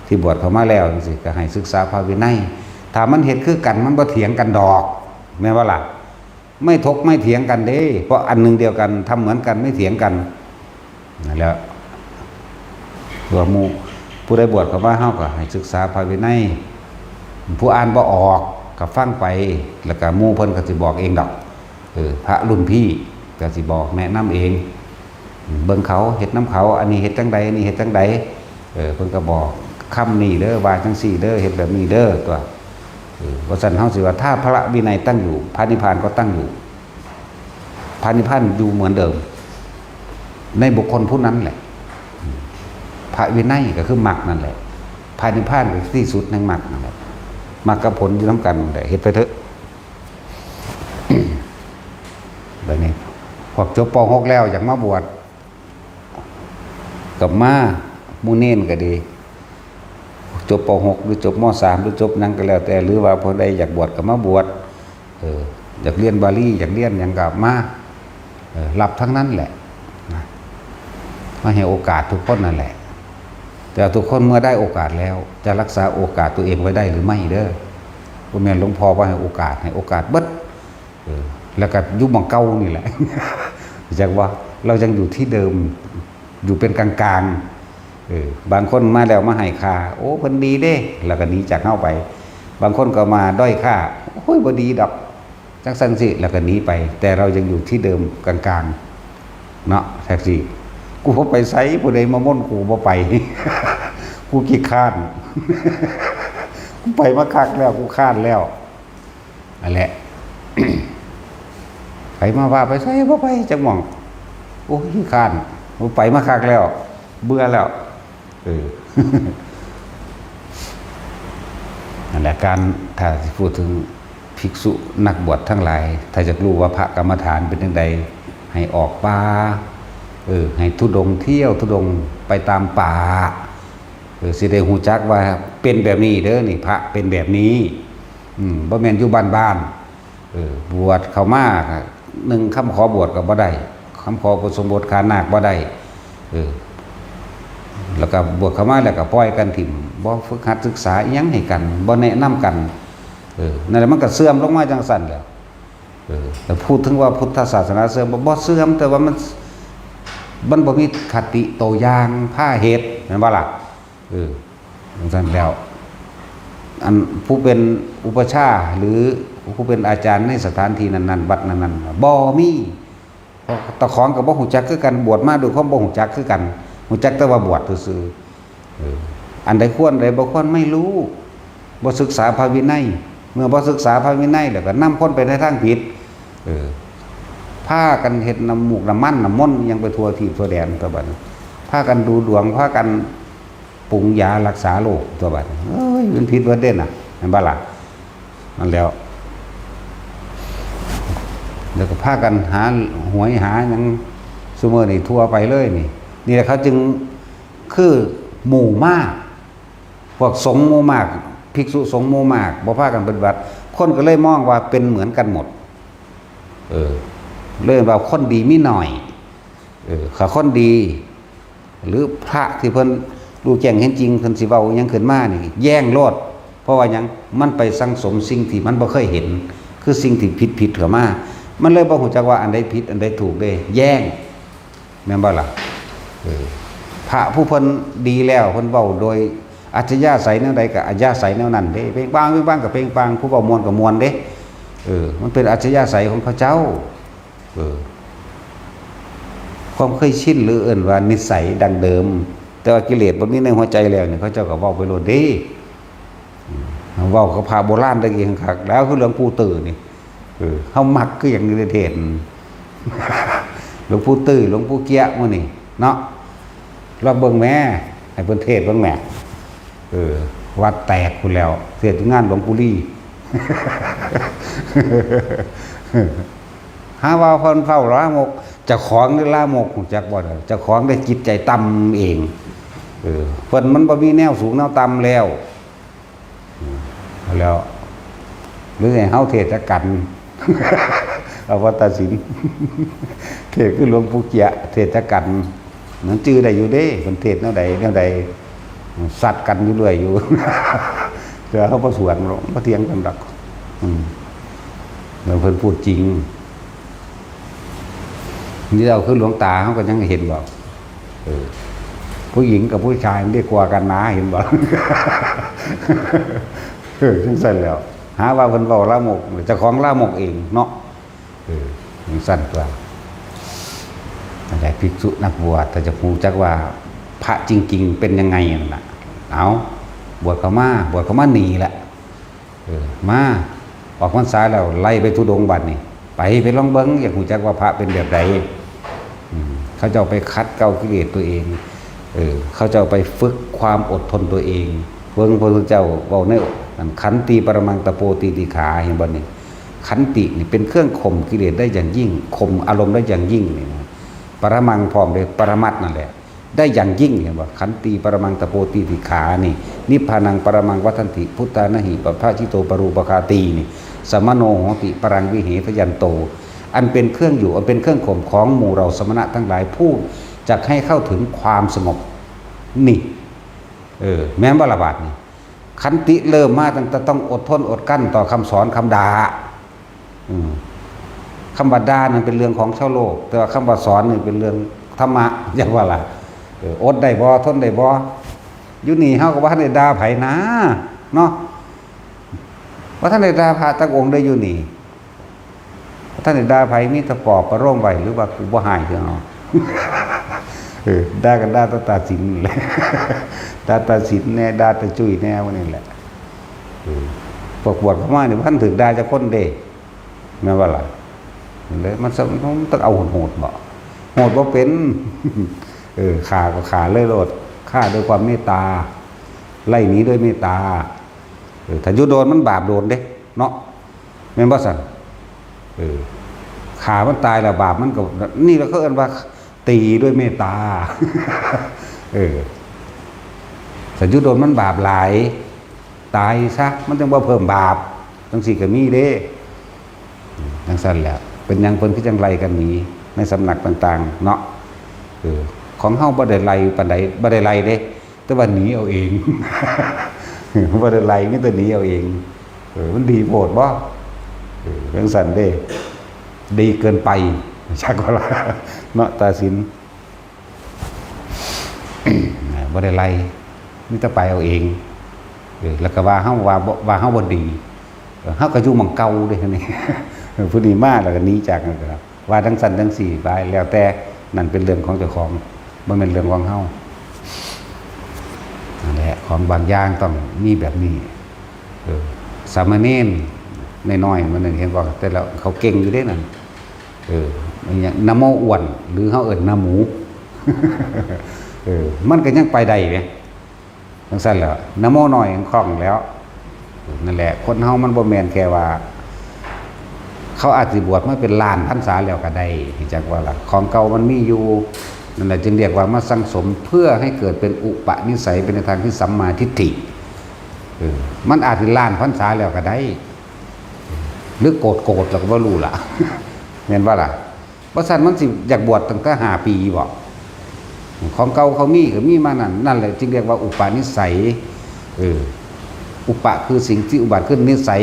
ที่บวชเข้ามาแล้วจั่งซี้ ก็ให้ศึกษาพระวินัย ถ้ามันเฮ็ดคือกัน มันบ่เถียงกันดอก แม่นบ่ล่ะ ไม่ถกไม่เถียงกันเด้ เพราะอันหนึ่งเดียวกัน ทำเหมือนกัน ไม่เถียงกัน นั่นแหละ ตัวหมู่ ผู้ใดบวชเข้ามา เฮาก็ให้ศึกษาพระวินัย ผู้อ่านบ่ออกก็ฟังไป แล้วก็หมู่เพิ่นก็สิบอกเองดอก เออ พระรุ่นพี่ก็สิบอกแนะนำเอง เบิ่งเขา เฮ็ดนำเขา อันนี้เฮ็ดจั่งใด อันนี้เฮ็ดจั่งใด เออ เพิ่นก็บอก คำนี้เด้อ ว่าจั่งซี้เด้อ เฮ็ดแบบนี้เด้อ ตัว เออ ว่าซั่น เฮาสิว่า ถ้าพระวินัยตั้งอยู่ พระนิพพานก็ตั้งอยู่ พระนิพพานอยู่เหมือนเดิม ในบุคคลผู้นั้นแหละ พระวินัยก็คือมรรคนั่นแหละ พระนิพพานก็คือที่สุดแห่งมรรคนั่นแหละ มรรคกับผลอยู่นำกันนั่นแหละ เฮ็ดไปเถอะ บัดนี้ พวกจบ ป.หก แล้วอยากมาบวช ก็มา หมู่เณรก็ดี จบ ป.หก หรือจบ ม.สาม หรือจบหยังก็แล้วแต่ หรือว่าผู้ใดอยากบวชก็มาบวช เออ อยากเรียนบาลี อยากเรียนหยังก็มา เออ รับทั้งนั้นแหละ นะ มาให้โอกาสทุกคนนั่นแหละ แต่ทุกคนเมื่อได้โอกาสแล้ว จะรักษาโอกาสตัวเองไว้ได้หรือไม่เด้อ บ่แม่นหลวงพ่อบ่ให้โอกาส ให้โอกาสเบิด เออ แล้วก็อยู่หม่องเก่านี่แหละ จักว่า เรายังอยู่ที่เดิม อยู่เป็นกลางๆ เออ บางคนมาแล้วมาให้ค่า โอ้ เพิ่นดีเด้ แล้วก็หนีจากเฮาไป บางคนก็มาด้อยค่า โอ้ย บ่ดีดอก จั่งซั่นสิ แล้วก็หนีไป แต่เรายังอยู่ที่เดิมกลางๆ เนาะ จั่งซี้ กูบ่ไปไส ผู้ใดมาม่นกูบ่ไป กูขี้คร้าน กูไปมาคักแล้ว กูคร้านแล้ว นั่นแหละ ไผมาว่าไปไสบ่ไปจักหม่อง โอ้ย ขี้คร้าน กูไปมาคักแล้ว เบื่อแล้ว เออ นั่นแหละ การ ถ้าสิพูดถึงภิกษุนักบวชทั้งหลาย ถ้าอยากรู้ว่าพระกรรมฐานเป็นจั่งใด ให้ออกป่า เออ ให้ธุดงค์เที่ยวธุดงค์ไปตามป่า เออ สิได้ฮู้จักว่าเป็นแบบนี้เด้อ นี่พระเป็นแบบนี้ อืม บ่แม่นอยู่บ้านๆ เออ บวชเข้ามา นึ่งคำขอบวชก็บ่ได้ คำขออุปสมบทขานาคบ่ได้ เออ แล้วก็บวชเข้ามาแล้วก็ปล่อยกันถิ่ม บ่ฝึกหัดศึกษาอิหยังให้กัน บ่แนะนำกัน เออ นั่นแหละ มันก็เสื่อมลงมาจั่งซั่นแหละ เออ แต่พูดถึงว่าพุทธศาสนาเสื่อม บ่ บ่เสื่อม แต่ว่ามัน มันบ่มีคติตัวอย่างพาเฮ็ด แม่นบ่ล่ะ เออ จั่งซั่นแล้ว อันผู้เป็นอุปัชฌาย์ หรือผู้เป็นอาจารย์ในสถานที่นั้นๆ วัดนั้นๆ บ่มี เพราะเจ้าของก็บ่ฮู้จักคือกัน บวชมาด้วยความบ่ฮู้จักคือกัน ฮู้จักแต่ว่าบวชซื่อๆ เออ อันใดควร อันใดบ่ควร ไม่รู้ บ่ศึกษาพระวินัย เมื่อบ่ศึกษาพระวินัยแล้วก็นำคนไปในทางผิด เออ พากันเฮ็ดน้ำมูกน้ำมันน้ำมนต์อิหยังไปทั่วทีปทั่วแดน ตัวบัดนี้ พากันดูดวง พากันปรุงยารักษาโรค ตัวบัดนี้ เอ้ย มันผิดเบิดเด้น่ะ แม่นบ่ล่ะ นั่นแหล้ว แล้วก็พากันหาหวยหาหยัง ซุมื้อนี้ทั่วไปเลยนี่ นี่แหละเขาจึง คือหมู่มาก พวกสงฆ์หมู่มาก ภิกษุสงฆ์หมู่มาก บ่พากันปฏิบัติ คนก็เลยมองว่าเป็นเหมือนกันหมด เออ เลยว่าคนดีมีน้อย เออ ถ้าคนดี หรือพระที่เพิ่นรู้แจ้งเห็นจริง เพิ่นสิเว้าอิหยังขึ้นมานี่ แย่งโลด เพราะว่าหยัง มันไปสั่งสมสิ่งที่มันบ่เคยเห็น คือสิ่งที่ผิดๆ เข้ามา มันเลยบ่ฮู้จักว่าอันใดผิดอันใดถูกเด้ แย้ง แม่นบ่ล่ะ เออ พระผู้เพิ่นดีแล้ว เพิ่นเว้าโดยอัธยาศัยแนวใดก็อัธยาศัยแนวนั้นเด้ เปล่งปลั่ง เปล่งปลั่งก็เปล่งปลั่ง ผู้เว้าม่วนก็ม่วนเด้ เออ มันเป็นอัธยาศัยของเขาเจ้า เออ ความเคยชินหรือเอิ้นว่านิสัยดั้งเดิม แต่ว่ากิเลสบ่มีในหัวใจแล้วนี่ เขาเจ้าก็เว้าไปโลดเด้ อืม เว้ากับพระโบราณตะกี้คัก แล้วคือหลวงปู่ตื้อนี่ เออ เฮามักคือหยังอยู่ในเทศน์ หลวงปู่ตื้อ หลวงปู่เกี้ยะหมู่นี่เนาะ ลองเบิ่งแหม ให้เพิ่นเทศน์เบิ่งแหม เออ วัดแตกพู้นแล้ว เทศน์งานหลวงปู่ลี หาว่าเพิ่นเว้าลามก เจ้าของนี่ลามก ฮู้จักบ่ล่ะ เจ้าของได้จิตใจต่ำเอง เออ เพิ่นมันบ่มีแนวสูงแนวต่ำแล้ว อืม แล้ว หรือให้เฮาเทศน์กัน เอาว่าตัดสิน เทศน์คือหลวงปู่เกี้ยะ เทศน์กัน มันจื่อได้อยู่เด้ เพิ่นเทศน์แนวใดแนวใด ซัดกันอยู่เรื่อยอยู่ แต่เฮาบ่สวนหรอก บ่เถียงกันดอก อืม แล้วเพิ่นพูดจริง นี่เราคือหลวงตา เฮาก็ยังเห็นบ่ เออ ผู้หญิงกับผู้ชายมันได้กลัวกันนะ เห็นบ่ เออ จังซั่นแหล้ว หาว่าเพิ่นเว้าลามก เจ้าของลามกเองเนาะ เออ จังซั่นตั๊ว นั่นแหละ ภิกษุนักบวช ถ้าจะฮู้จักว่าพระจริงๆ เป็นยังไงนั่นน่ะ เอา บวชเข้ามา บวชเข้ามานี่แหละ เออ มา ออกพรรษาแล้ว ไล่ไปธุดงค์บัดนี้ ไป ไปลองเบิ่ง อยากฮู้จักว่าพระเป็นแบบใด อืม เขาเจ้าไปขัดเกลากิเลสตัวเอง เออ เขาเจ้าไปฝึกความอดทนตัวเอง เบิ่งพระพุทธเจ้าเว้าในอัน ขันติปรมังตะโปตีติขา เห็นบ่นี่ ขันตินี่เป็นเครื่องข่มกิเลสได้อย่างยิ่ง ข่มอารมณ์ได้อย่างยิ่งนี่นะ ปรมังพร้อมด้วยปรมัตถ์นั่นแหละ ได้อย่างยิ่ง เห็นบ่ ขันติปรมังตะโปตีติขานี่ นิพพานังปรมังวัฏฏันติ พุทธานะหิ ปัพพะจิโตปรูปคาตีนี่ สมโนโหติ ปรังวิเหทยันโต อันเป็นเครื่องอยู่ อันเป็นเครื่องข่มของหมู่เราสมณะทั้งหลาย ผู้จักให้เข้าถึงความสงบ นี่ เออ แม่นบ่ละบาดนี่ ขันติเริ่มมาตั้งแต่ต้องอดทนอดกลั้นต่อคำสอนคำด่า อืม คำว่าด่านั่นเป็นเรื่องของชาวโลก แต่ว่าคำว่าสอนนี่เป็นเรื่องธรรมะ จั่งว่าล่ะ เออ อดได้บ่ ทนได้บ่ อยู่นี่เฮาก็บ่ทันได้ด่าไผนะ เนาะ บ่ทันได้ด่าพระจักองค์เด้ออยู่นี่ บ่ทันได้ด่าไผ มีแต่ปลอบประโลมไว้ หรือว่ากูบ่ฮ้ายคือเฮา เออ ด่ากันด่าแต่ตาสินแหละ ด่าตาสินแน่ ด่าตาจุ้ยแน่ ว่านี่แหละ เออ พวกบวชเข้ามานี่บ่ทันถูกด่าจักคนเด้ แม่นบ่ล่ะ เลยมันสะ มันต้องเอาโหดๆ บ่ โหดบ่เป็น เออ ฆ่าก็ฆ่าเลยโลด ฆ่าด้วยความเมตตา ไล่หนีด้วยเมตตา เออ ถ้าอยู่โดนมันบาปโดนเด้ เนาะ แม่นบ่ซั่น เออ ฆ่ามันตายแล้วบาปมันก็ นี่แหละเขาเอิ้นว่า ตีด้วยเมตตา เออ ถ้าอยู่โดนมันบาปหลาย ตายซะ มันจั่งบ่เพิ่มบาป จั่งซี้ก็มีเด้ จั่งซั่นแหละ เป็นหยังเพิ่นคือจั่งไล่กันหนีในสำนักต่างๆ เนาะ เออ ของเฮาบ่ได้ไล่ปานใด บ่ได้ไล่เด้ แต่ว่าหนีเอาเอง บ่ได้ไล่ มีแต่หนีเอาเอง เออ มันดีโพดบ่ เออ จั่งซั่นเด้ ดีเกินไป จักว่าล่ะ เนาะ ตาสิน บ่ได้ไล่ มีแต่ไปเอาเอง เออ แล้วก็ว่าเฮาว่าบ่ ว่าเฮาบ่ดี เออ เฮาก็อยู่หม่องเก่าเด้ นี่ เออ ผู้นี้มาแล้วก็หนีจากนั่นก็ว่าจั่งซั่นจั่งซี้ไป แล้วแต่ นั่นเป็นเรื่องของเจ้าของ บ่แม่นเรื่องของเฮา นั่นแหละ ของบางอย่างต้องมีแบบนี้ เออ สามเณรน้อยๆ มันนั่น เห็นบ่ แต่ละเขาเก่งอยู่เด้นั่น เออ อิหยัง นะโมอ้วน หรือเฮาเอิ้นนะหมู เออ มันก็ยังไปได้แหม จั่งซั่นแหละ นะโมน้อยยังคล่องแล้ว นั่นแหละ คนเฮามันบ่แม่นแค่ว่า เขาอาจสิบวชมาเป็นล้านพรรษาแล้วก็ได้ จักว่าล่ะ ของเก่ามันมีอยู่ นั่นแหละจึงเรียกว่ามาสั่งสมเพื่อให้เกิดเป็นอุปนิสัย เป็นในทางที่สัมมาทิฏฐิ เออ มันอาจสิล้านพรรษาแล้วก็ได้ หรือโกรธๆ แล้วก็บ่รู้ล่ะ แม่นบ่ล่ะ บ่ซั้นมันสิอยากบวชตั้งแต่ห้าปีบ่ ของเก่าเขามีก็มีมานั่น นั่นแหละจึงเรียกว่าอุปนิสัย เออ อุปะคือสิ่งที่อุบัติขึ้น นิสัย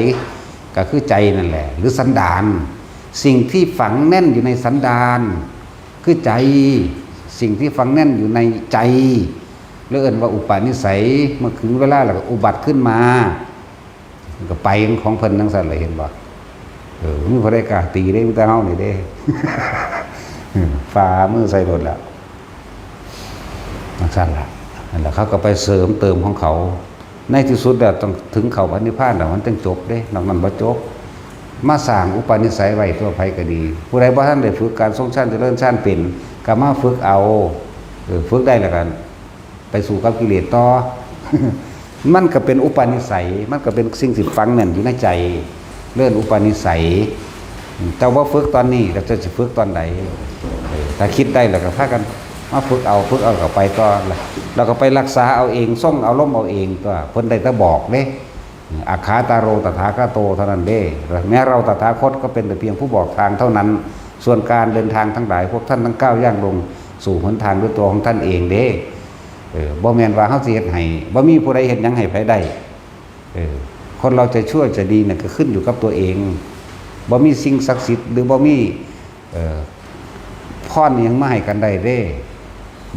ก็คือใจนั่นแหละ หรือสันดาน สิ่งที่ฝังแน่นอยู่ในสันดาน คือใจ สิ่งที่ฝังแน่นอยู่ในใจ แล้วเอิ้นว่าอุปนิสัย เมื่อถึงเวลาแล้วก็อุบัติขึ้นมา ก็ไปของเพิ่นจั่งซั่นแหละ เห็นบ่ เออ มีผู้ใดกล้าตีได้ มีแต่เฮานี่เด้ ฝ่ามือใส่โลดแล้ว จั่งซั่นล่ะ นั่นแหละ เขาก็ไปเสริมเติมของเขา ในที่สุดแล้วต้องถึงเข้าพระนิพพานแล้ว มันจึงจบเด้ นอกนั้นบ่จบ มาสร้างอุปนิสัยไว้ตัวไผก็ดี ผู้ใดบ่ทันได้ฝึกการทรงฌานเจริญฌานเป็น ก็มาฝึกเอา เออ ฝึกได้แล้วก็ไปสู้กับกิเลสต่อ มันก็เป็นอุปนิสัย มันก็เป็นสิ่งที่ฝังแน่นอยู่ในใจ เรื่องอุปนิสัย เจ้าบ่ฝึกตอนนี้ แล้วเจ้าสิฝึกตอนใด เออ ถ้าคิดได้แล้วก็พากันมาฝึกเอา ฝึกเอาก็ไปต่อ แล้วก็ไปรักษาเอาเอง ทรงอารมณ์เอาเองตัว เพิ่นได้แต่บอกเด้ อักขาตาโรตถาคโตเท่านั้นเด้ แม้เราตถาคตก็เป็นแต่เพียงผู้บอกทางเท่านั้น ส่วนการเดินทางทั้งหลาย พวกท่านต้องก้าวย่างลงสู่หนทางด้วยตัวของท่านเองเด้ เออ บ่แม่นว่าเฮาสิเฮ็ดให้ บ่มีผู้ใดเฮ็ดหยังให้ไผได้ เออ คนเราจะชั่วจะดีน่ะก็ขึ้นอยู่กับตัวเอง บ่มีสิ่งศักดิ์สิทธิ์ หรือบ่มี เออ พรอิหยังมาให้กันได้เด้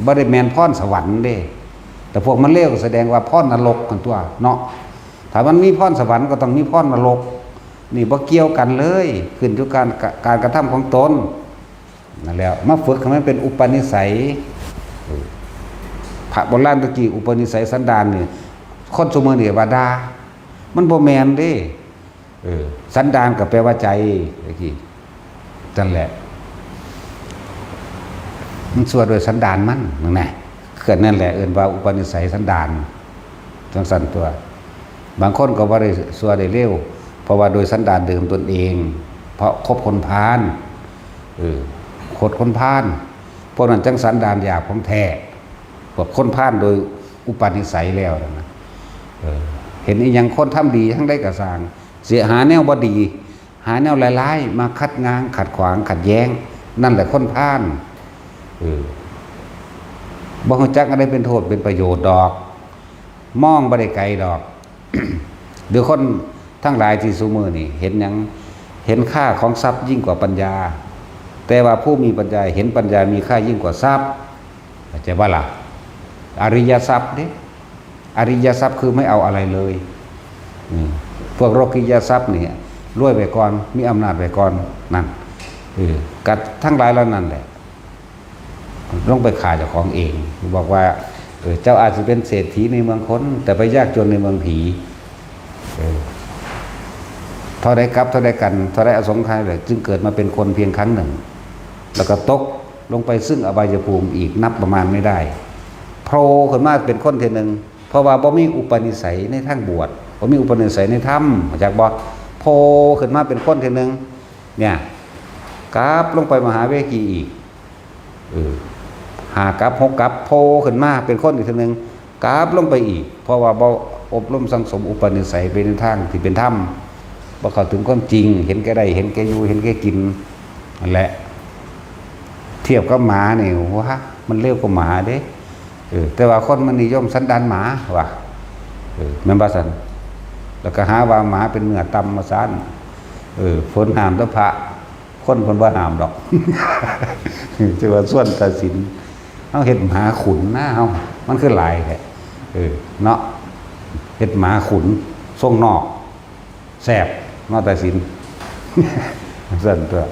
บ่ได้แม่นพรสวรรค์เด้ แต่พวกมันเลวก็แสดงว่าพรนรกกันตัวเนาะ ถ้ามันมีพรสวรรค์ก็ต้องมีพรนรก นี่บ่เกี่ยวกันเลย ขึ้นอยู่การ การกระทำของตน นั่นแหละ มาฝึกให้มันเป็นอุปนิสัย พระโบราณตะกี้อุปนิสัยสันดานนี่ คนซุมื้อนี่ว่าด่า มันบ่แม่นเด้ เออ สันดานก็แปลว่าใจ ตะกี้ นั่นแหละ มันชั่วโดยสันดานมัน นั่นแหละ เกิดนั่นแหละ เอิ้นว่าอุปนิสัยสันดาน จั่งซั่นตัว บางคนก็บ่ได้ชั่วได้เลว เพราะว่าโดยสันดานเดิมตนเอง เพราะคบคนพาล เออ คบคนพาล พวกนั้นจั่งสันดานหยาบของแท้ พวกคนพาลโดยอุปนิสัยแล้วนะ เออ เห็นอีหยังคนทำดีทั้งใดก็ซ่าง เสียหาแนวบ่ดี หาแนวร้ายๆ มาคัดง้าง ขัดขวาง ขัดแย้ง นั่นแหละคนพาล เออ บ่ฮู้จักอันใดเป็นโทษเป็นประโยชน์ดอก มองบ่ได้ไกลดอก หรือคนทั้งหลายที่ซุมื้อนี่เห็นหยัง เห็นค่าของทรัพย์ยิ่งกว่าปัญญา แต่ว่าผู้มีปัญญาเห็นปัญญามีค่ายิ่งกว่าทรัพย์ เข้าใจบ่ล่ะ อริยทรัพย์เด้ อริยทรัพย์คือไม่เอาอะไรเลย อืม พวกโลกิยทรัพย์นี่ รวยไปก่อน มีอำนาจไปก่อน นั่น เออ กัดทั้งหลายเหล่านั้นแหละ ลงไปฆ่าเจ้าของเอง บอกว่า เออ เจ้าอาจจะเป็นเศรษฐีในเมืองคน แต่ไปยากจนในเมืองผี เออ เท่าใดกับ เท่าใดกัน เท่าใดอสงไขยเลย จึงเกิดมาเป็นคนเพียงครั้งหนึ่ง แล้วก็ตกลงไปซึ่งอบายภูมิอีกนับประมาณไม่ได้ โผล่ขึ้นมาเป็นคนทีหนึ่ง เพราะว่าบ่มีอุปนิสัยในทางบวช บ่มีอุปนิสัยในธรรม เข้าใจบ่ โผล่ขึ้นมาเป็นคนทีหนึ่ง เนี่ย กลับลงไปมหาเวทีอีก เออ ห้ากลับ หกกลับ โผล่ขึ้นมาเป็นคนอีกทีหนึ่ง กลับลงไปอีก เพราะว่าบ่อบรมสั่งสมอุปนิสัยไปในทางที่เป็นธรรม บ่เข้าถึงความจริง เห็นแก่ได้ เห็นแก่อยู่ เห็นแก่กิน นั่นแหละ เทียบกับหมานี่ ว้า มันเลวกว่าหมาเด้ เออ แต่ว่าคนมันนิยมสันดานหมาว่ะ เออ แม่นบ่ซั่น แล้วก็หาว่าหมาเป็นเนื้อต่ำว่าซั่น เออ เพิ่นห้ามแต่พระ คนเพิ่นบ่ห้ามดอก สิว่าส่วนตัดสิน เฮาเฮ็ดหมาขุนนะเฮา มันคือหลายแท้ เออ เนาะ เฮ็ดหมาขุน ทรงนอก แซ่บ มาตัดสิน ซั่นตัว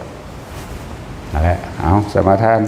นั่นแหละ เอา สมาทาน